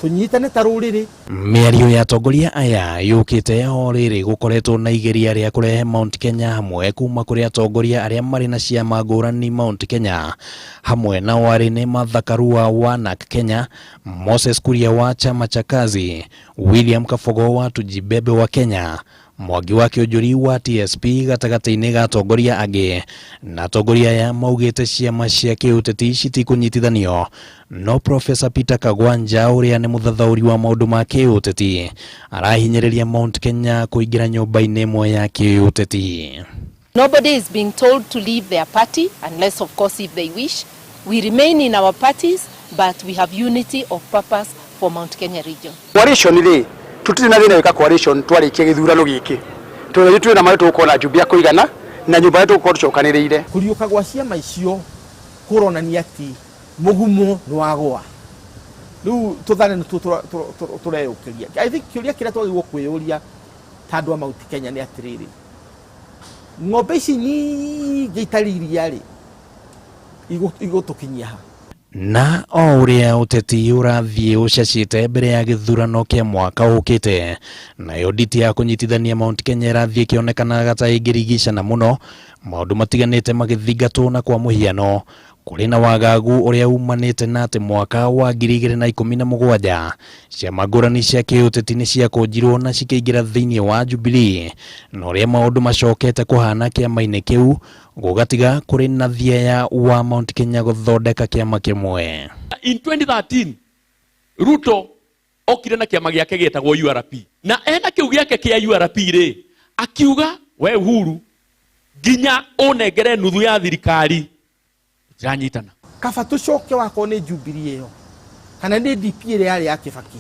tũnyitane ta rũrĩrĩ. Mĩario ya atongoria aya yũkĩte o rĩrĩ gũkoretwo na igeria rĩa kũrehe Mount Kenya hamwe kuma kũrĩ atongoria arĩa marĩ na ciama ngũrani Mount Kenya. Hamwe nao arĩ nĩ Martha Karua wa NARC Kenya, Moses Kuria wa Chama cha Kazi, William Kabogo wa Tujibebe wa Kenya, Mwangi wa Kĩũnjũri wa TSP gatagatĩ-inĩ ga atongoria angĩ. Na atongoria aya maugĩte ciama cia kĩũteti citikũnyitithanio, no Professor Peter Kagwanja, ũrĩa nĩ mũthathaũri wa maũndũ ma kĩũteti, arahinyĩrĩria Mount Kenya kũingĩra nyũmba-inĩ ĩmwe ya kĩũteti. Nobody is being told to leave their party, unless, of course, if they wish. We remain in our parties, but we have unity of purpose for Mount Kenya region. Coalition rĩ, tũtirĩ na thĩna gwĩka coalition twarĩkia gĩthurano gĩkĩ. Tondũ ithuĩ twĩna maĩ, tũgũkorwo na njumbi ya kũigana na nyũmba tũgũkorwo tũcokanĩrĩire. Kũriũka gwa ciama icio kũronania atĩ mũgumo nĩ wagũa. Rĩu tũthare nĩtuo tũreyũkĩria. I think kĩũria kĩrĩa twagĩrĩirwo kwĩyũria ta andũ a Mount Kenya nĩ atĩrĩrĩ, ng'ombe ici nyingĩ itarĩ iria rĩ, igũtũkinyia ha? Na o ũrĩa ũteti ũrathiĩ ũcacĩte mbere ya gĩthurano kĩa mwaka ũkĩte, nayo nditi ya kũnyitithania Mount Kenya ĩrathiĩ ĩkĩonekanaga ta ĩngĩrigicana mũno, maũndũ matiganĩte magĩthingatwo. Na kwa mũhiano, kũrĩ na wagagu ũrĩa umanĩte na atĩ mwaka wa 2017 ciama ngũrani cia kĩũteti nĩ ciakũnjirwo na cikĩingĩra thĩinĩ wa Jubilee, na ũrĩa maũndũ macokete kũhana kĩama-inĩ kĩu gũgatiga kũrĩ na thieya wa Mount Kenya gũthondeka kĩama kĩmwe. In 2013 Ruto okire na kĩama gĩake gĩetagwo URP, na ena kĩu gĩake kĩa URP rĩ, akiuga, "We Uhuru, nginya ũnengere nuthu ya thirikari tiranyitana." Kaba tũcoke wakorwo nĩ Jubilee ĩyo, kana nĩ DP ĩrĩa yarĩ ya Kibaki,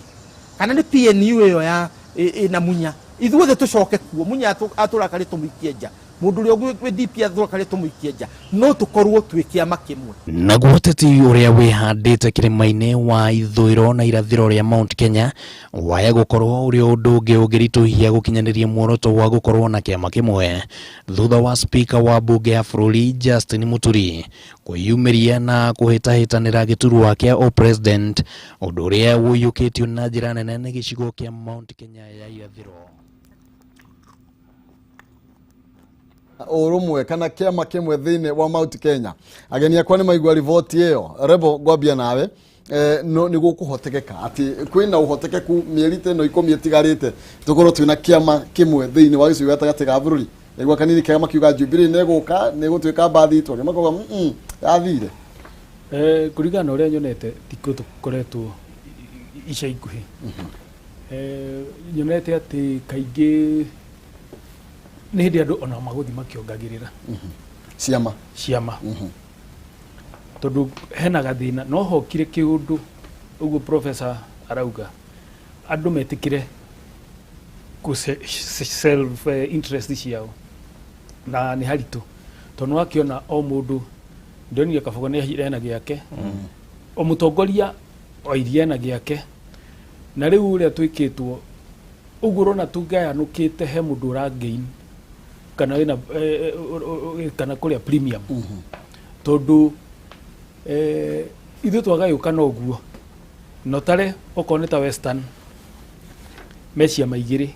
kana nĩ PNU ĩyo ya ĩna Munya, ithuothe tũcoke kuo. Munya atũrakarie, tũmũikie nja. Mũndũ ũrĩa ũngĩ wĩ DP atũrakarie, tũmũikie nja, no tũkorwo twĩ kĩama kĩmwe. Naguo ũteti ũrĩa wĩhandĩte kĩrĩma-inĩ wa ithũĩro na irathĩro rĩa Mount Kenya waya gũkorwo ũrĩ ũndũ ũngĩ ũngĩritũhia gũkinyanĩria muoroto wa gũkorwo na kĩama kĩmwe, thutha wa spika wa mbunge ya bũrũri Justin Muturi kwĩyumĩria na kũhĩtahĩtanĩra gĩturwa kĩa ũpresident, ũndũ ũrĩa ũiyũkĩtio na njĩra nene nĩ gĩcigo kĩa Mount Kenya ya irathĩro. Ũrũmwe kana kĩama kĩmwe thĩinĩ wa Mount Kenya. Ageni akwa nĩ maigua riboti ĩyo. Rebo, ngwambia nawe. No nĩ gũkũhotekeka atĩ kwĩna ũhotekeku mĩeri ta ĩno 10 ĩtigarĩte tũkorwo twĩna kĩama kĩmwe thĩinĩ wa gĩcigo gatagatĩ ga bũrũri? Naigua kanini kega makiuga Jubilee nĩ ĩgũka, nĩ ĩgũtuĩka mbathi itũ, angĩ makauga yathire. Kũringana na ũrĩa nyonete, tikũ tũkoretwo ica ikuhĩ, nyonete atĩ kaingĩ nĩ hĩndĩ andũ ona magũthiĩ makĩongagĩrĩra ciama. Ciama, tondũ hena gathĩna no hokire kĩũndũ ũguo professor arauga andũ metĩkĩre kũ self interest ciao, na nĩ haritũ tondũ wakĩona o mũndũ, ndonire Kabogo nĩ ena gĩake, o mũtongoria oirie ena gĩake, na rĩu ũrĩa twĩkĩtwo ũguo ũrona tũgayanũkĩte, he mũndũ ũra gain kana wĩna kana kũrĩa premium, tondũ ithuĩ twagayũkana ũguo na ũtare okorwo nĩ ta Western me ciama igĩrĩ,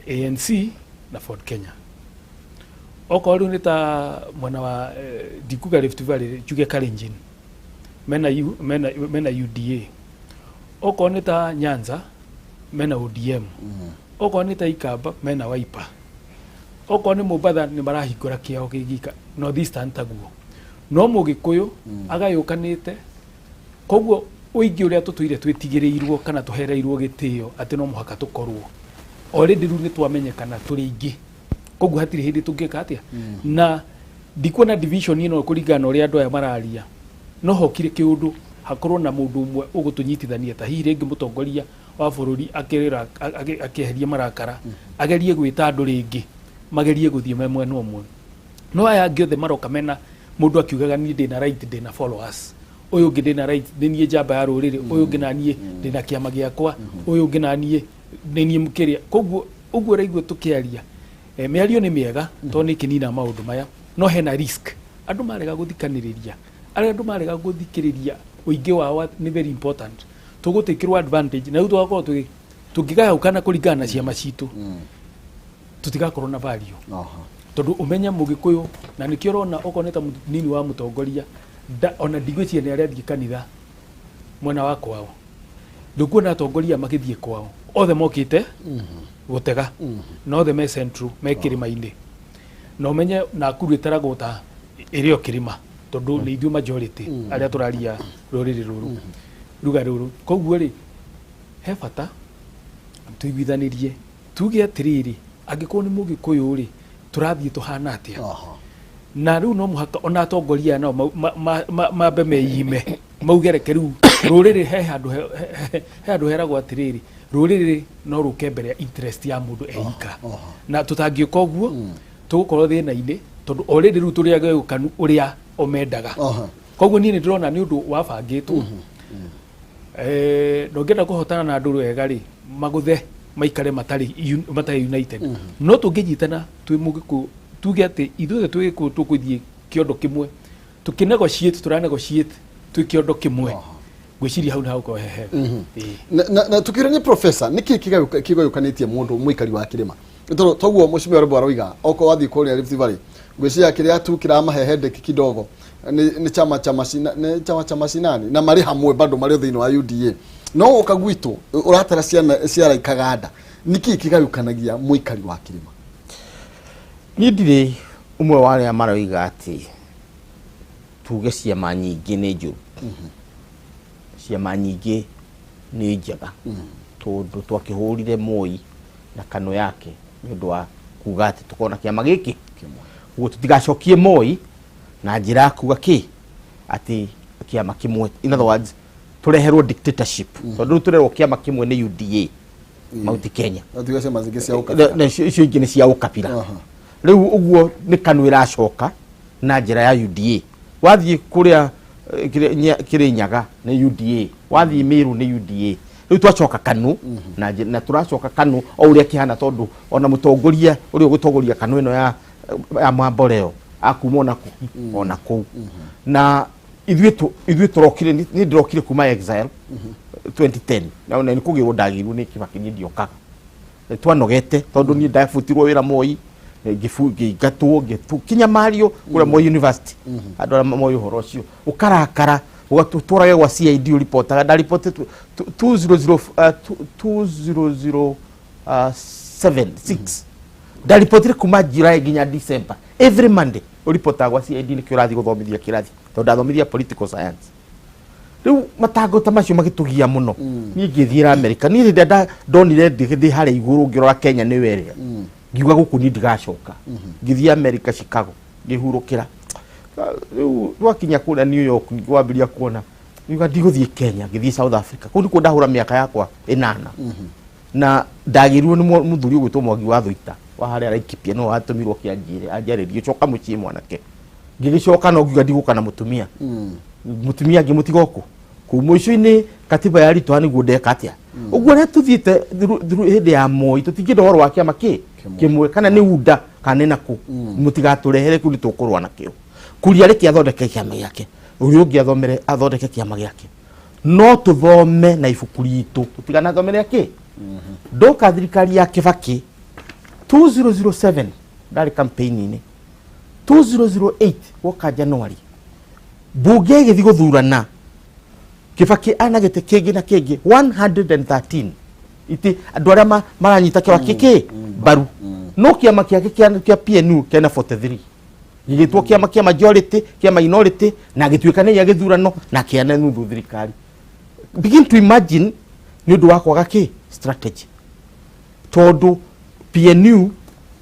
ANC na Ford Kenya. Okorwo rĩu nĩ ta mwena wa ndikuga Rift Valley, njuge Kalenjin mena UDA. Okorwo nĩ ta Nyanza mena ODM. Okorwo nĩ ta Ikamba mena Wiper. Okorwo nĩ Mombatha nĩ marahingũra kĩao gĩgika. North Eastern taguo, no Mũgĩkũyũ agayũkanĩte. Koguo ũingĩ ũrĩa tũtũire twĩtigĩrĩirwo kana tũhereirwo gĩtĩo atĩ no mũhaka tũkorwo already, rĩu nĩ twamenyekana tũrĩ aingĩ, koguo hatirĩ hĩndĩ tũngĩka atĩa. Na ndikuona division ĩno kũringana na ũrĩa andũ aya mararia, no hokire kĩũndũ hakorwo na mũndũ ũmwe ũgũtũnyitithania, ta hihi rĩngĩ mũtongoria wa bũrũri akĩrĩra akĩeheria marakara, agerie gwĩta andũ rĩngĩ magerie gũthiĩ me mwena ũmwe. No aya angĩ othe maroka mena mũndũ akiugaga, "Niĩ ndĩna right, ndĩna followers." Ũyũ ũngĩ, "Ndĩna right, nĩ niĩ njamba ya rũrĩrĩ." Ũyũ ũngĩ, "Na niĩ ndĩna kĩama gĩakwa." Ũyũ ũngĩ, "Na niĩ nĩ niĩ kĩrĩa." Koguo ũguo ũraigua tũkĩaria, mĩario nĩ mĩega tondũ nĩ ĩkĩnina maũndũ maya, no hena risk andũ marega gũthikanĩrĩria, arĩa andũ marega gũthikĩrĩria ũingĩ wao nĩ very important, tũgũtĩkĩrwo advantage na rĩu tũgakorwo tũngĩgayũkana kũringana na ciama citũ, tũtigakorwo na value, tondũ ũmenye Mũgĩkũyũ, na nĩkĩo ũrona okorwo nĩ ta mũnini wa mũtongoria ona ndigwĩciria nĩ arĩa athiĩ kanitha mwena wa kwao, ndũkuona atongoria magĩthiĩ kwao, othe mokĩte gũtega na othe me central, me kĩrĩma-inĩ. Na ũmenye Nakuru ĩtaragwo ta ĩrĩ o kĩrĩma, tondũ nĩ ithuĩ majority arĩa tũraria rũrĩrĩ rũrũ ruga rũrũ. Koguo rĩ, he bata tũiguithanĩrie, tuge atĩrĩrĩ, angĩkorwo nĩ Mũgĩkũyũ rĩ, tũrathiĩ tũhana atĩa? Na rĩu no mũhaka ona atongoria aya nao mambe meyime, mauge, "Reke rĩu Rũrĩrĩ he handũ he handũ heragwo atĩrĩrĩ, rũrĩrĩ no rũke mbere ya interest ya mũndũ eika, na tũtangĩũka ũguo tũgũkorwo thĩna-inĩ, tondũ already rĩu tũrĩ agayũkanu ũrĩa o mendaga. Koguo niĩ nĩ ndĩrona nĩ ũndũ wabangĩtwo. Na ũngĩenda kũhotana na andũ wega rĩ, magũthe maikare matarĩ united. No tũngĩnyitana twĩ Mũgĩkũyũ, tuge atĩ ithuothe twĩ Gĩkũyũ tũgũthiĩ kĩondo kĩmwe, tũkĩnegotiate, tũranegotiate twĩ kĩondo kĩmwe, ngwĩciria hau nĩ hagũkorwo he hega. Ĩĩ. Na tukĩranie, professor, nĩkĩ kĩgayũkanĩtie mũndũ mũikari wa kĩrĩma? Tondũ toguo mũcimia Rwĩmbo aroiga, okorwo wathiĩ kũrĩa Rift Valley, ngwĩciria kĩrĩa tu kĩramahe headache kidogo nĩ chama cha machina, nĩ chama cha mashinani, na marĩ hamwe bado marĩ thĩinĩ wa UDA. No ũka gwitũ ũratara ciana ciara ikaganda. Nĩkĩ kĩgayũkanagia mũikari wa kĩrĩma? Niĩ ndirĩ ũmwe wa arĩa maroiga atĩ tuge ciama nyingĩ nĩ njũru. Ciama nyingĩ nĩ njega, tondũ twakĩhũrire Moi na kano yake nĩ ũndũ wa kuga atĩ tũkorwo na kĩama gĩkĩ ũguo, tũtigacokie Moi na njĩra ya kuga kĩ atĩ kĩama kĩmwe, in other words, tũreherwo dictatorship, tondũ rĩu tũrerwo kĩama kĩmwe nĩ UDA Mount Kenya. Atiga ciama zingĩ cia ũkabira. Na icio ingĩ nĩ cia ũkabira. Rĩu ũguo nĩ KANU ĩracoka na njĩra ya UDA. Wathiĩ kũrĩa Kĩrĩnyaga nĩ UDA, wathiĩ Meru nĩ UDA. Rĩu twacoka KANU na tũracoka KANU o ũrĩa kĩhana, tondũ ona mũtongoria ũrĩa ũgũtongoria KANU ĩno ya mamboleo akuma ona kũ ona kũu. Na ithuĩ tũrokire, niĩ ndĩrokire kuma exile 2010, na nĩ kũgĩrwo ndagĩirwo nĩ Kibaki. Niĩ ndiokaga. Nĩ twanogete, tondũ niĩ ndabutirwo wĩra Moi, ngĩingatwo, ngĩkinyamario kũrĩa Moi University. Andũ arĩa moĩ ũhoro ũcio, ũkarakara, ũgatwarage gwa CID, ũripotaga. Ndaripotete 200 2007 6, ndaripotire kuma July nginya December, every Monday ũripotaga gwa CID. Nĩkĩo ũrathiĩ gũthomithia kĩrathi, tondũ ndathomithia political science. Rĩu matango ta macio magĩtũgia mũno. Niĩ ngĩthiĩra America. Niĩ rĩrĩa ndonire ndĩ harĩa igũrũ ngĩrora Kenya nĩyo ĩrĩa, ngiuga gũkũ niĩ ndigacoka. Ngĩthiĩ America, Chicago, ngĩhurũkĩra. Rĩu twakinya kũrĩa New York, wambĩrĩria kuona, ngiuga ndigũthiĩ Kenya. Ngĩthiĩ South Africa. Kũu nĩkuo ndahũra mĩaka yakwa 8, na ndagĩrirwo nĩ mũthuri ũgwĩtwo Mwangi wa Thuita wa harĩa Laikipia, no watũmirwo kĩanjĩre anjarĩrie, coka mũciĩ mwanake. Ngĩgĩcoka, no ngiuga ndigũka na mũtumia. Mũtumia ngĩmũtiga kũ kũu. Mũico-inĩ katiba yaritũha nĩguo ndeka atĩa ũguo ũrĩa tũthiĩte hĩndĩ ya Moi. Tũtingĩenda ũhoro wa kĩama kĩ kĩmwe, kana nĩ UDA kana nĩ nakũ. Mũtigatũrehere kĩu, nĩ tũkũrũa nakĩo. Kuria reke athondeke kĩama gĩake, ũrĩa ũngĩ athomere athondeke kĩama gĩake, no tũthome na ibuku ritũ, tũtiganathomere kĩ. Ndoka thirikari ya Kibaki 2007, ndarĩ campaign-inĩ 2008. Woka January, mbunge ĩgĩthiĩ gũthurana, Kibaki ana gĩtĩ kĩngĩ na kĩngĩ 113 itĩ, andũ arĩa maranyita Kibaki kĩ mbaru, no kĩama gĩake kĩa PNU kĩna 43, gĩgĩtwo kĩama kĩa majority, kĩa minority, na gĩtuĩka nĩ gĩa gĩthurano na kĩana nuthu thirikari. Begin to imagine, nĩ ũndũ wa kwaga kĩ strategy, tondũ PNU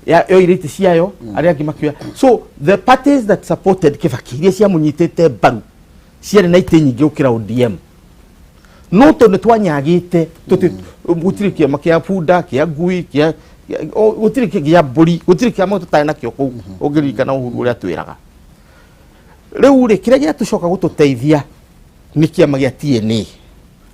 yoire itĩ ciayo, arĩa angĩ makĩoya. So the parties that supported Kibaki, iria ciamũnyitĩte mbaru, ciarĩ na itĩ nyingĩ gũkĩra ODM. No tondũ nĩ twanyagĩte, gũtirĩ kĩama kĩa bunda, kĩa ngui, kĩa gũtirĩ kĩa mbũri, gũtirĩ kĩama tũtarĩ nakĩo kũu. Ũngĩririkana Uhuru ũrĩa twĩraga rĩu rĩ, kĩrĩa gĩatũcoka gũtũteithia nĩ kĩama gĩa TNA,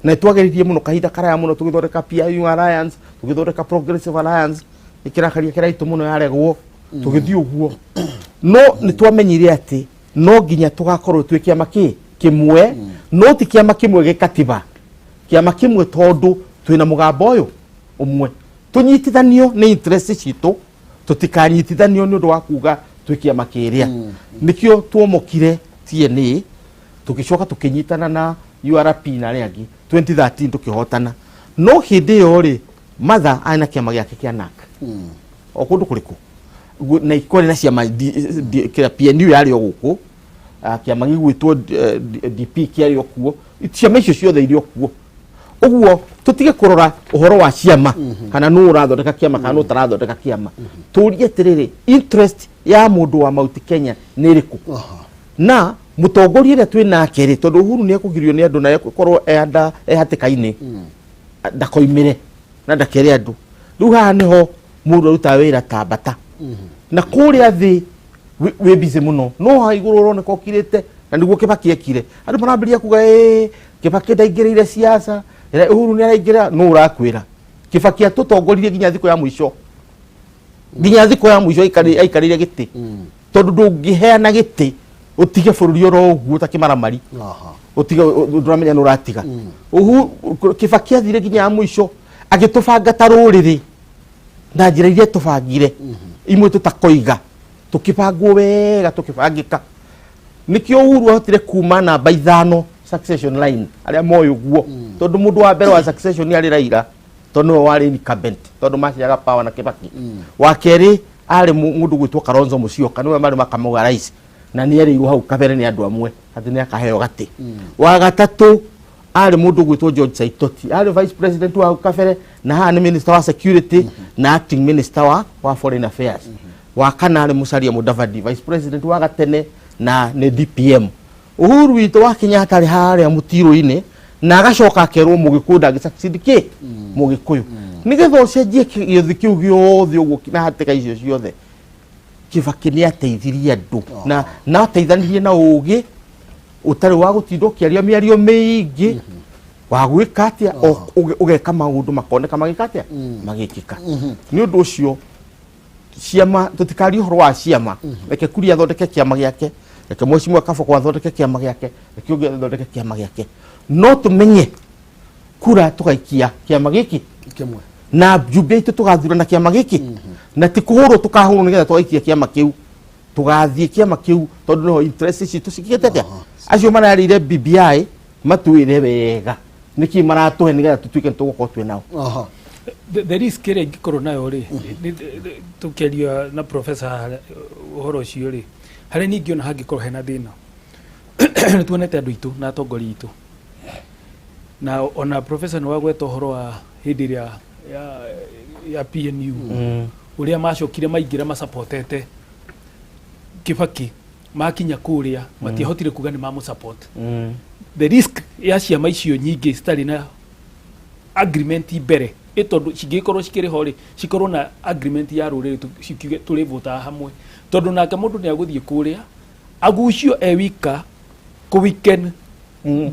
na nĩtwageririe mũno kahinda karaya mũno tũgĩthondeka PIU Alliance, tũgĩthondeka Progressive Alliance, ĩkĩrakaria kĩraitũ mũno, yaregwo, tũgĩthiĩ ũguo. No nĩ twamenyire atĩ no nginya tũgakorwo twĩ kĩama kĩ kĩmwe, no ti kĩama kĩmwe gĩkatiba, kĩama kĩmwe tondũ twĩna mũgambo ũyũ ũmwe, tũnyitithanio nĩ interest citũ, tũtikanyitithanio nĩ ũndũ wa kuga twĩ kĩama kĩrĩa. Nĩkĩo tuomokire TNA, tũgĩcoka tũkĩnyitana na URP na arĩa angĩ 2013, tũkĩhotana. No hĩndĩ ĩyo rĩ, Martha arĩ na kĩama gĩake kĩa NARC o kũndũ kũrĩkũ. Na kwarĩ na ciama kĩrĩa PNU yarĩ o gũkũ, kĩama gĩgwĩtwo DP kĩarĩ o kuo. Ciama icio ciothe irĩ o kuo. Ũguo tũtige kũrora ũhoro wa ciama, kana nũ ũrathondeka kĩama kana nũ ũtarathondeka kĩama. Tũrie atĩrĩrĩ, interest ya mũndũ wa Mount Kenya nĩ ĩrĩkũ? Na Mũtongoria ũrĩa twĩ nake rĩ, tondũ Uhuru nĩ ekũgirio nĩ andũ na egũkorwo e hatĩka-inĩ, ndakoimĩre na ndakere andũ. Rĩu haha nĩho mũndũ arutaga wĩra ta mbata, na kũrĩa thĩ wĩ busy mũno, no haha igũrũ ũroneka ũkirĩte, na nĩguo Kibaki ekire. Andũ marambĩrĩria kuga ĩĩ Kibaki ndaingĩrĩire siasa, Uhuru nĩ araingĩra. Nũ ũrakwĩra Kibaki atũtongoririe nginya thikũ ya mũico, nginya thikũ ya mũico aikarĩire gĩtĩ, tondũ ndũngĩheana gĩtĩ ũtige bũrũri oro ũguo ta kĩmaramari, ũtige ndũramenya nĩ ũratiga. Kibaki athire nginya ya mũico agĩtũbanga ta rũrĩrĩ na njĩra iria tũbangire imwe tũtakoiga, tũkĩbangwo wega, tũkĩbangĩka. Nĩkĩo Uhuru ahotire kuma namba 5 succession line, arĩa moĩ ũguo, tondũ mũndũ wa mbere wa succession arĩ Raila, tondũ nĩwe warĩ incumbent, tondũ maciaga power na Kibaki. Wa kerĩ arĩ mũndũ gwĩtwo Kalonzo Musyoka, nĩwe marĩ makamauga rais, na nĩ erĩirwo hau kabere nĩ andũ amwe atĩ nĩ akaheo gatĩ. Wa gatatũ arĩ mũndũ gwĩtwo George Saitoti, arĩ vice president wa hau kabere, na haha nĩ minister wa security na acting minister wa foreign affairs. Wa kana arĩ Musalia Mudavadi, vice president wa gatene na nĩ DPM. Uhuru witũ wa Kenyatta arĩ harĩa mũtirũ-inĩ, na agacoka akerwo mũgĩkũyũ ndangĩ succeed kĩ mũgĩkũyũ, nĩgetha ũcenjie gĩothi kĩu gĩothe ũguo na hatĩka icio ciothe. Kibaki nĩ ateithirie andũ na ateithanirie na ũgĩ ũtarĩ wa gũtinda ũkĩaria mĩario mĩingĩ wa gwĩka atĩa, ũgeka maũndũ makoneka magĩka atĩa, magĩkĩka. Nĩ ũndũ ũcio ciama, tũtikarie ũhoro wa ciama. Reke Kuria athondeke kĩama gĩake, reke Mheshimiwa Kaboko athondeke kĩama gĩake, reke ũngĩ athondeke kĩama gĩake, no tũmenye kura tũgaikia kĩama gĩkĩ kĩmwe na njumbe itũ tũgathurana kĩama gĩkĩ, na ti kũhũrwo tũkahũrwo nĩgetha tũgaikia kĩama kĩu, tũgathiĩ kĩama kĩu tondũ nĩho interest citũ cikĩte atĩa. Acio mararĩire BBI matwĩre wega nĩkĩ maratũhe nĩgetha tũtuĩke nĩ tũgũkorwo twĩ nao. The risk ĩrĩa ingĩkorwo nayo rĩ, tũkĩaria na professor haha ũhoro ũcio rĩ, harĩa niĩ ingĩona hangĩkorwo hena thĩna, nĩ tuonete andũ aitũ na atongoria aitũ, na ona professor nĩ wagweta ũhoro wa hĩndĩ ĩrĩa ya PNU, ũrĩa macokire maingĩra masupportete Kibaki, makinya kũrĩa matiahotire kuga nĩ mamũ-support. The risk ya ciama icio nyingĩ citarĩ na agreement mbere ĩ, tondũ cingĩkorwo cikĩrĩ ho rĩ, cikorwo na agreement ya rũrĩrĩ, cikiuge tũrĩvotaga hamwe, tondũ nake mũndũ nĩ agũthiĩ kũrĩa agucio e wika kũ weekend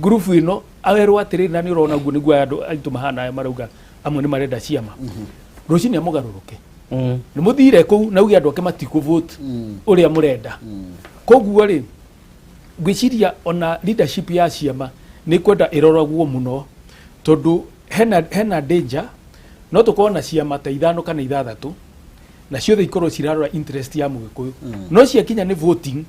group ĩno, awerwo atĩrĩrĩ, na nĩ ũrona ũguo nĩguo aya andũ aitũ mahana, aya marauga amwe nĩ marenda ciama, rũcinĩ amũgarũrũke nĩ mũthire kũu na uge andũ ake matikũ vote ũrĩa mũrenda. Koguo rĩ, ngwĩciria ona leadership ya ciama nĩ kwenda ĩroragwo mũno, tondũ hena danger no tũkorwo na ciama ta ithano kana ithathatũ, na ciothe ikorwo cirarora interest ya mũgĩkũyũ, no ciakinya nĩ voting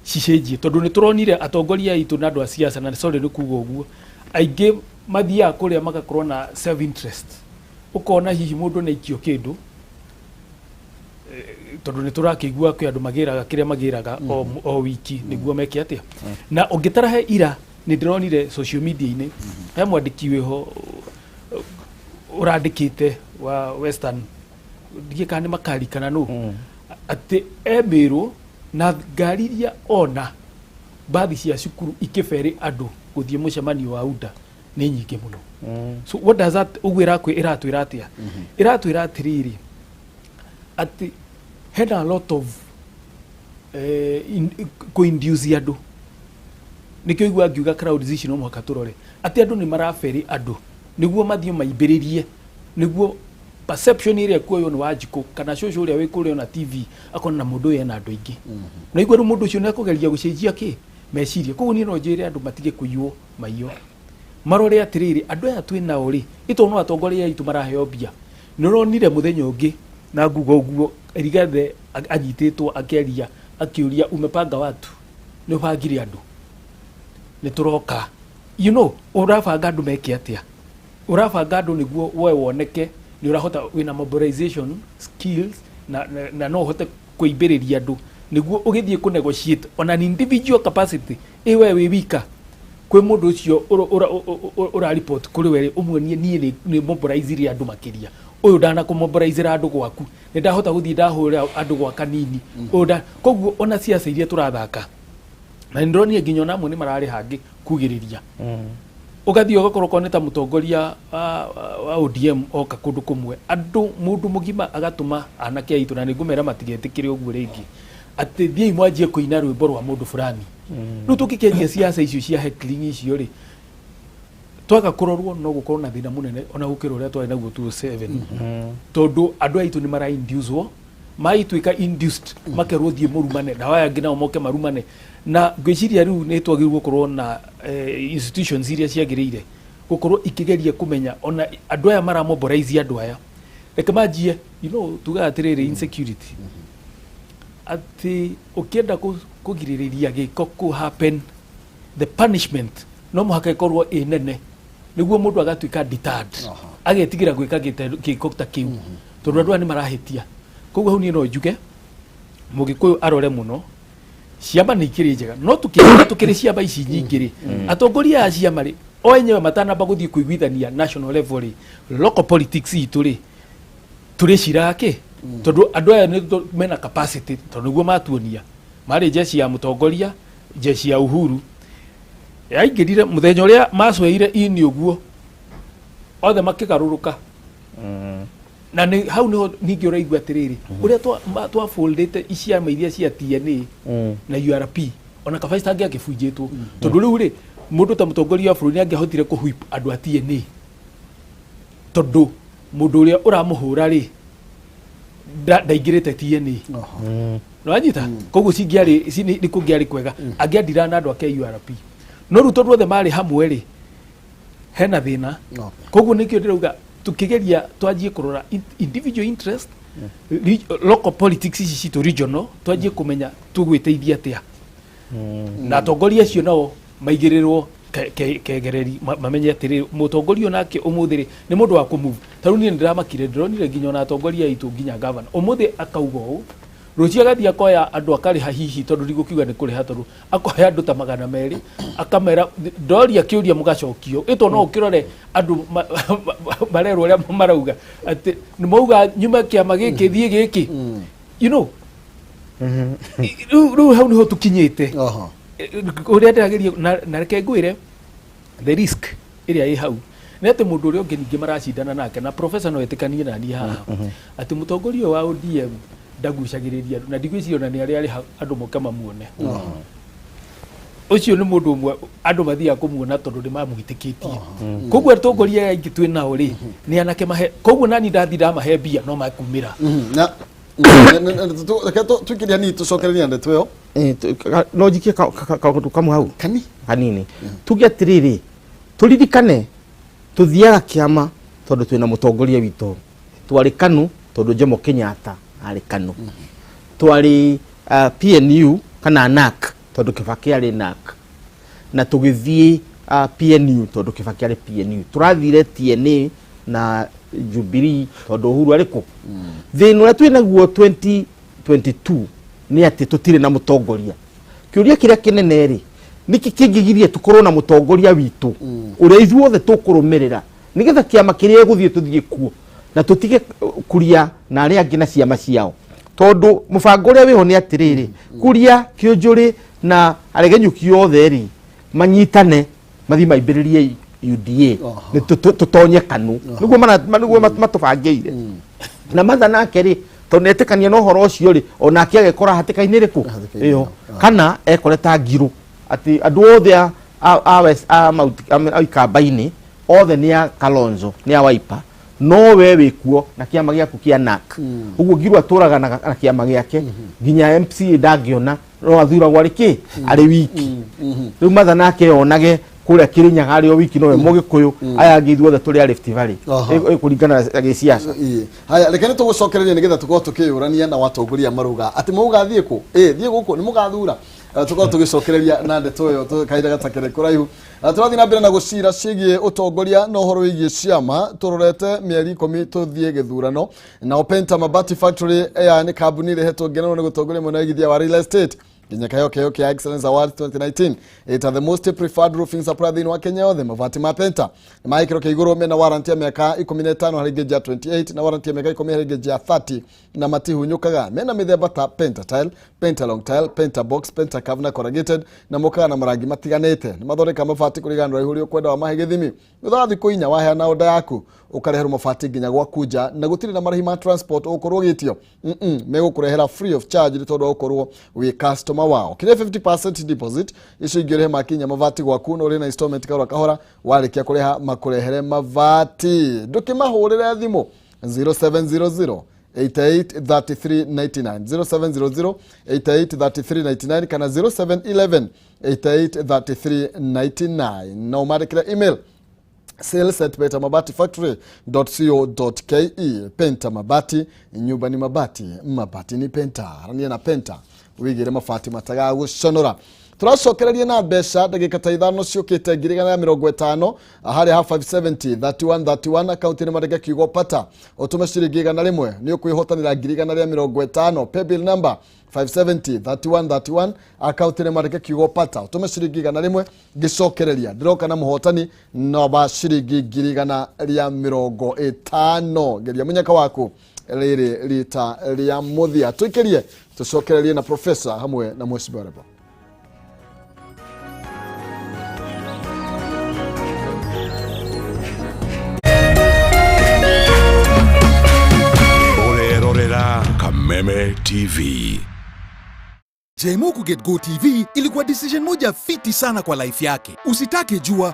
cicenjie, tondũ nĩ tũronire atongoria aitũ na andũ a siasa, na sorry nĩ kuga ũguo, aingĩ mathiaga kũrĩa magakorwo na self interest. Ũkona hihi mũndũ nĩ aikio kĩndũ, tondũ nĩ tũrakĩigua kwĩ andũ magĩraga kĩrĩa magĩraga o wiki nĩguo meke atĩa. Na ũngĩtara he ira nĩ ndĩronire social media-inĩ he mwandĩki wĩho ũrandĩkĩte wa Western, ndiĩ kana nĩ makari kana nũ, atĩ emĩrwo na ngari iria ona mbathi cia cukuru ikĩberĩ andũ gũthiĩ mũcemanio wa UDA nĩ nyingĩ mũno. So what does that, ũguo ĩratwĩra atĩa? Ĩratwĩra atĩrĩrĩ, atĩ hena a lot of kũ-induce andũ. Nĩkĩo igua ngiuga crowds ici no mũhaka tũrore atĩ andũ nĩ maraberĩ andũ nĩguo mathiĩ maimbĩrĩrie, nĩguo perception ĩrĩa kuoywo nĩ Wanjikũ kana cũcũ ũrĩa wĩ kũrĩa ona TV akona na mũndũ ũyũ ena andũ aingĩ, na igua rĩu mũndũ ũcio nĩ akũgeria gũcenjia kĩ meciria. Koguo niĩ no njĩre andũ matige kũiywo maiyo, marore atĩrĩrĩ, andũ aya twĩ nao rĩ, ĩtondũ no atongoria aitũ maraheo mbia. Nĩ ũronire mũthenya ũngĩ na nguga ũguo Rigathi anyitĩtwo akĩaria akĩũria, "Umepanga watu? Nĩ ũbangire andũ nĩ tũroka?" Ũrabanga andũ meke atĩa? Ũrabanga andũ nĩguo we woneke nĩ ũrahota, wĩna mobilization skills na no ũhote kũimbĩrĩria andũ nĩguo ũgĩthiĩ kũ negotiate on an individual capacity, ĩ we wĩ wika kwĩ mũndũ ũcio ũra report kũrĩ we rĩ, ũmuonie niĩ nĩ mobilizire andũ makĩria ũyũ ndanakũmobilizera andũ gwaku, nĩ ndahota gũthiĩ ndahũra andũ gwa kanini ũyũ nda. Koguo ona ciaca iria tũrathaka Na nĩ ndĩronire nginya ona amwe nĩ mararĩ hangĩ kugĩrĩria. Ũgathiĩ ũgakorwo korwo nĩ ta mũtongoria wa ODM oka kũndũ kũmwe, andũ mũndũ mũgima agatũma anake aitũ, na nĩ ngũmera matigetĩkĩre ũguo rĩngĩ, atĩ thiĩi mwanjie kũina rwĩmbo rwa mũndũ fulani. Rĩu tũngĩkĩanjia ciaca icio cia heckling icio rĩ, twaga kũrorwo no gũkorwo na thĩna mũnene ona gũkĩra ũrĩa twarĩ naguo 2007, tondũ andũ aitũ nĩ mara induce maituĩka induced, makerwo thiĩ mũrumane na aya angĩ nao moke marumane. Na ngwĩciria rĩu nĩ twagĩrĩirwo gũkorwo na institutions iria ciagĩrĩire gũkorwo ikĩgeria kũmenya ona andũ aya maramobilize andũ aya. Reke manjie, tugaga atĩrĩrĩ, insecurity, atĩ ũkĩenda kũgirĩrĩria gĩko kũ happen, the punishment no mũhaka ĩkorwo ĩ nene nĩguo mũndũ agatuĩka deterred, agetigĩra gwĩka gĩko ta kĩu, tondũ andũ aya nĩ marahĩtia. Koguo hau niĩ no njuge mũgĩkũyũ arore mũno. Ciama nĩ ikĩrĩ njega, no tũkĩona tũkĩrĩ ciama ici nyingĩ rĩ, atongoria aya ciama rĩ, o enyewe matanamba gũthiĩ kũiguithania national level rĩ, local politics itũ rĩ, tũrĩciraga kĩ? Tondũ andũ aya nĩ mena capacity, tondũ nĩguo matuonia marĩ jeshi ya mũtongoria, jeshi ya Uhuru yaingĩrire mũthenya ũrĩa macoeire ini ũguo othe makĩgarũrũka. Na nĩ hau nĩho ningĩ ũraigua atĩrĩrĩ, ũrĩa twafoldĩte ciama iria cia TNA na URP, ona kaba citangĩakĩbunjĩtwo, tondũ rĩu rĩ, mũndũ ta mũtongoria wa bũrũri nĩ angĩahotire kũwhip andũ a TNA, tondũ mũndũ ũrĩa ũramũhũra rĩ, ndaingĩrĩte TNA. Nĩwanyita? Koguo cingĩarĩ nĩ kũngĩarĩ kwega angĩandira na andũ ake URP, no rĩu tondũ othe marĩ hamwe rĩ, hena thĩna. Koguo nĩkĩo ndĩrauga tukĩgeria twanjie kũrora individual interest, local politics ici citũ regional, twanjie kũmenya tũgwĩteithia atĩa, na atongoria acio nao maigĩrĩrwo kegereri, mamenye atĩrĩ, mũtongoria onake ũmũthĩ rĩ, nĩ mũndũ wa kũmove. Ta rĩu niĩ nĩndĩramakire, ndĩronire nginya ona atongoria aitũ, nginya gavana ũmũthĩ akauga ũũ, rũciũ agathiĩ akoya andũ akarĩha, hihi tondũ ndigũkiuga nĩ kũrĩha, tondũ akoya andũ ta 200, akamera ndoria kĩũria mũgacokio ĩto. No ũkĩrore andũ marerwo ũrĩa marauga atĩ nĩ mauga nyuma kĩama gĩkĩ thiĩ gĩkĩ. Rĩu hau nĩho tũkinyĩte. Ũrĩa ndĩrageria na reke ngwĩre, the risk ĩrĩa ĩ hau nĩ atĩ mũndũ ũrĩa ũngĩ ningĩ maracindana nake, na professor no etĩkanie na niĩ haha atĩ mũtongoria ũyũ wa ODM ndagucagĩrĩria andũ, na ndigwĩciria ona nĩ arĩa arĩha andũ moke mamuone. Ũcio nĩ mũndũ ũmwe andũ mathiaga kũmuona tondũ nĩ mamwĩtĩkĩtie. Koguo atongoria aya aingĩ twĩ nao rĩ, nĩ anake mahe, koguo nani ndathi ndamahe mbia no makumĩra. Na reke tuikirie hanini, tucokererie na ndeto ĩyo. No njikie kaũndũ kamwe hau? Kani. Hanini. Tuge atĩrĩrĩ, tũririkane tũthiaga kĩama tondũ twĩna mũtongoria witũ. Twarĩ KANU tondũ Jomo Kenyatta arĩ KANU. Twarĩ PNU kana NAK tondũ Kibaki arĩ NAK, na tũgĩthiĩ PNU tondũ Kibaki arĩ PNU. Tũrathire TNA na Jubilee tondũ Uhuru arĩ kũ. Thĩna ũrĩa twĩ naguo 2022 nĩ atĩ tũtirĩ na mũtongoria. Kĩũria kĩrĩa kĩnene rĩ, nĩkĩ kĩngĩgiria tũkorwo na mũtongoria witũ ũrĩa ithuothe tũkũrũmĩrĩra, nĩgetha kĩama kĩrĩa gũthiĩ tũthiĩ kuo na tũtige kuria na arĩa angĩ na ciama ciao? Tondũ mũbango ũrĩa wĩho nĩ atĩrĩrĩ, kuria kĩũnjũrĩ na aregenyũki othe rĩ, manyitane mathiĩ maimbĩrĩrie UDA nĩ tũtonye KANU, nĩguo nĩguo matũbangĩire. Na Martha nake rĩ, tondũ nĩetĩkania na ũhoro ũcio rĩ, onake agekora hatĩka-inĩ ĩrĩkũ ĩyo, kana ekore ta ngirũ atĩ andũ othe a a a Ikamba-inĩ othe nĩ a Kalonzo, nĩ a Wiper, no we wĩ kuo na kĩama gĩaku kĩa NAK. Ũguo ngirũ atũraga na kĩama gĩake nginya MCA ndangĩona, no athuragwo arĩ kĩ, arĩ wiki. Rĩu Martha nake onage kũrĩa Kĩrĩnyaga arĩ o wiki, nowe Mũgĩkũyũ, aya angĩ ithuothe tũrĩ a Rift Valley. Kũringana na gĩciaca. Ĩĩ. Haya, reke nĩ tũgũcokereria nĩgetha tũkorwo tũkĩyũrania na watongoria marauga atĩ mauga thiĩ kũ, ĩ thiĩ gũkũ nĩ mũgathura. Tũkorwo tũgĩcokereria na ndeto ĩyo kahinda gatakĩrĩ kũraihu. Tũrathiĩ na mbere na gũcira ciĩgiĩ ũtongoria na ũhoro wĩgiĩ ciama, tũrorete mĩeri 10 tũthiĩ gĩthurano. Na Penta Mabati Factory, ĩya nĩ kambuni ĩrehetwo ngenero nĩ gũtongoria mwena wa igithia wa real estate. Nginya kiheo kiheo kia Excellence Award 2019 ita the most preferred roofing supplier thĩinĩ wa Kenya yothe. Mabati ma Penta nĩ ma gĩkĩro kĩa igũrũ, mena warranty ya mĩaka 15 harĩ gauge ya 28 na warranty ya mĩaka 10 harĩ gauge ya 30, na matihunyũkaga. Mena mĩthemba ta Penta tile, Penta long tile, Penta box, Penta curve na corrugated, na mokaga na marangi matiganĩte. Nĩ mathondeka mabati kũringana na ũraihu ũrĩa ũkwenda wa mahe gĩthimi. Thutha wa thikũ 4 waheana oda yaku, ũkareherwo mabati nginya gwaku nja, na gũtirĩ na marĩhi ma transport ũgũkorwo ũgĩtio. Megũkũrehera free of charge nĩ tondũ wa gũkorwo wĩ customer wao. Kĩrĩa 50% deposit, icio ingĩ ũrĩhe makinya mabati gwaku, na ũrĩ na installment kahora kahora, warĩkia kũrĩha makũrehere mabati. Ndũkĩmahũrĩre thimũ 0700 883399, 0700 883399 kana 0711 883399, na ũmandĩkĩre email sales@pentamabatifactory.co.ke. Penta Mabati, nyumba ni mabati, mabati ni Penta. Arania na Penta wigire mabati matagagũconora. Tũracokereria na mbeca ndagĩka ta 5 ciũkĩte, 150,000 harĩa ha 570 31 31 akaunti nĩ mandĩke kiugo pata, ũtũme ciringi 100, nĩ ũkwĩhotanĩra 150,000. Paybill number 570 31 31, akaunti nĩ mandĩke kiugo pata, ũtũme ciringi 100. Ngĩcokereria ndĩroka na mũhotani na wa ciringi 150,000. Geria mũnyaka waku rĩrĩ rita rĩa mũthia. Tũikĩrie tũcokererie na profesa hamwe na mheshimiwa Rebo. Ũrerorera Kameme TV. Jemo kuget Go TV ilikuwa decision moja fiti sana kwa life yake. Usitake jua.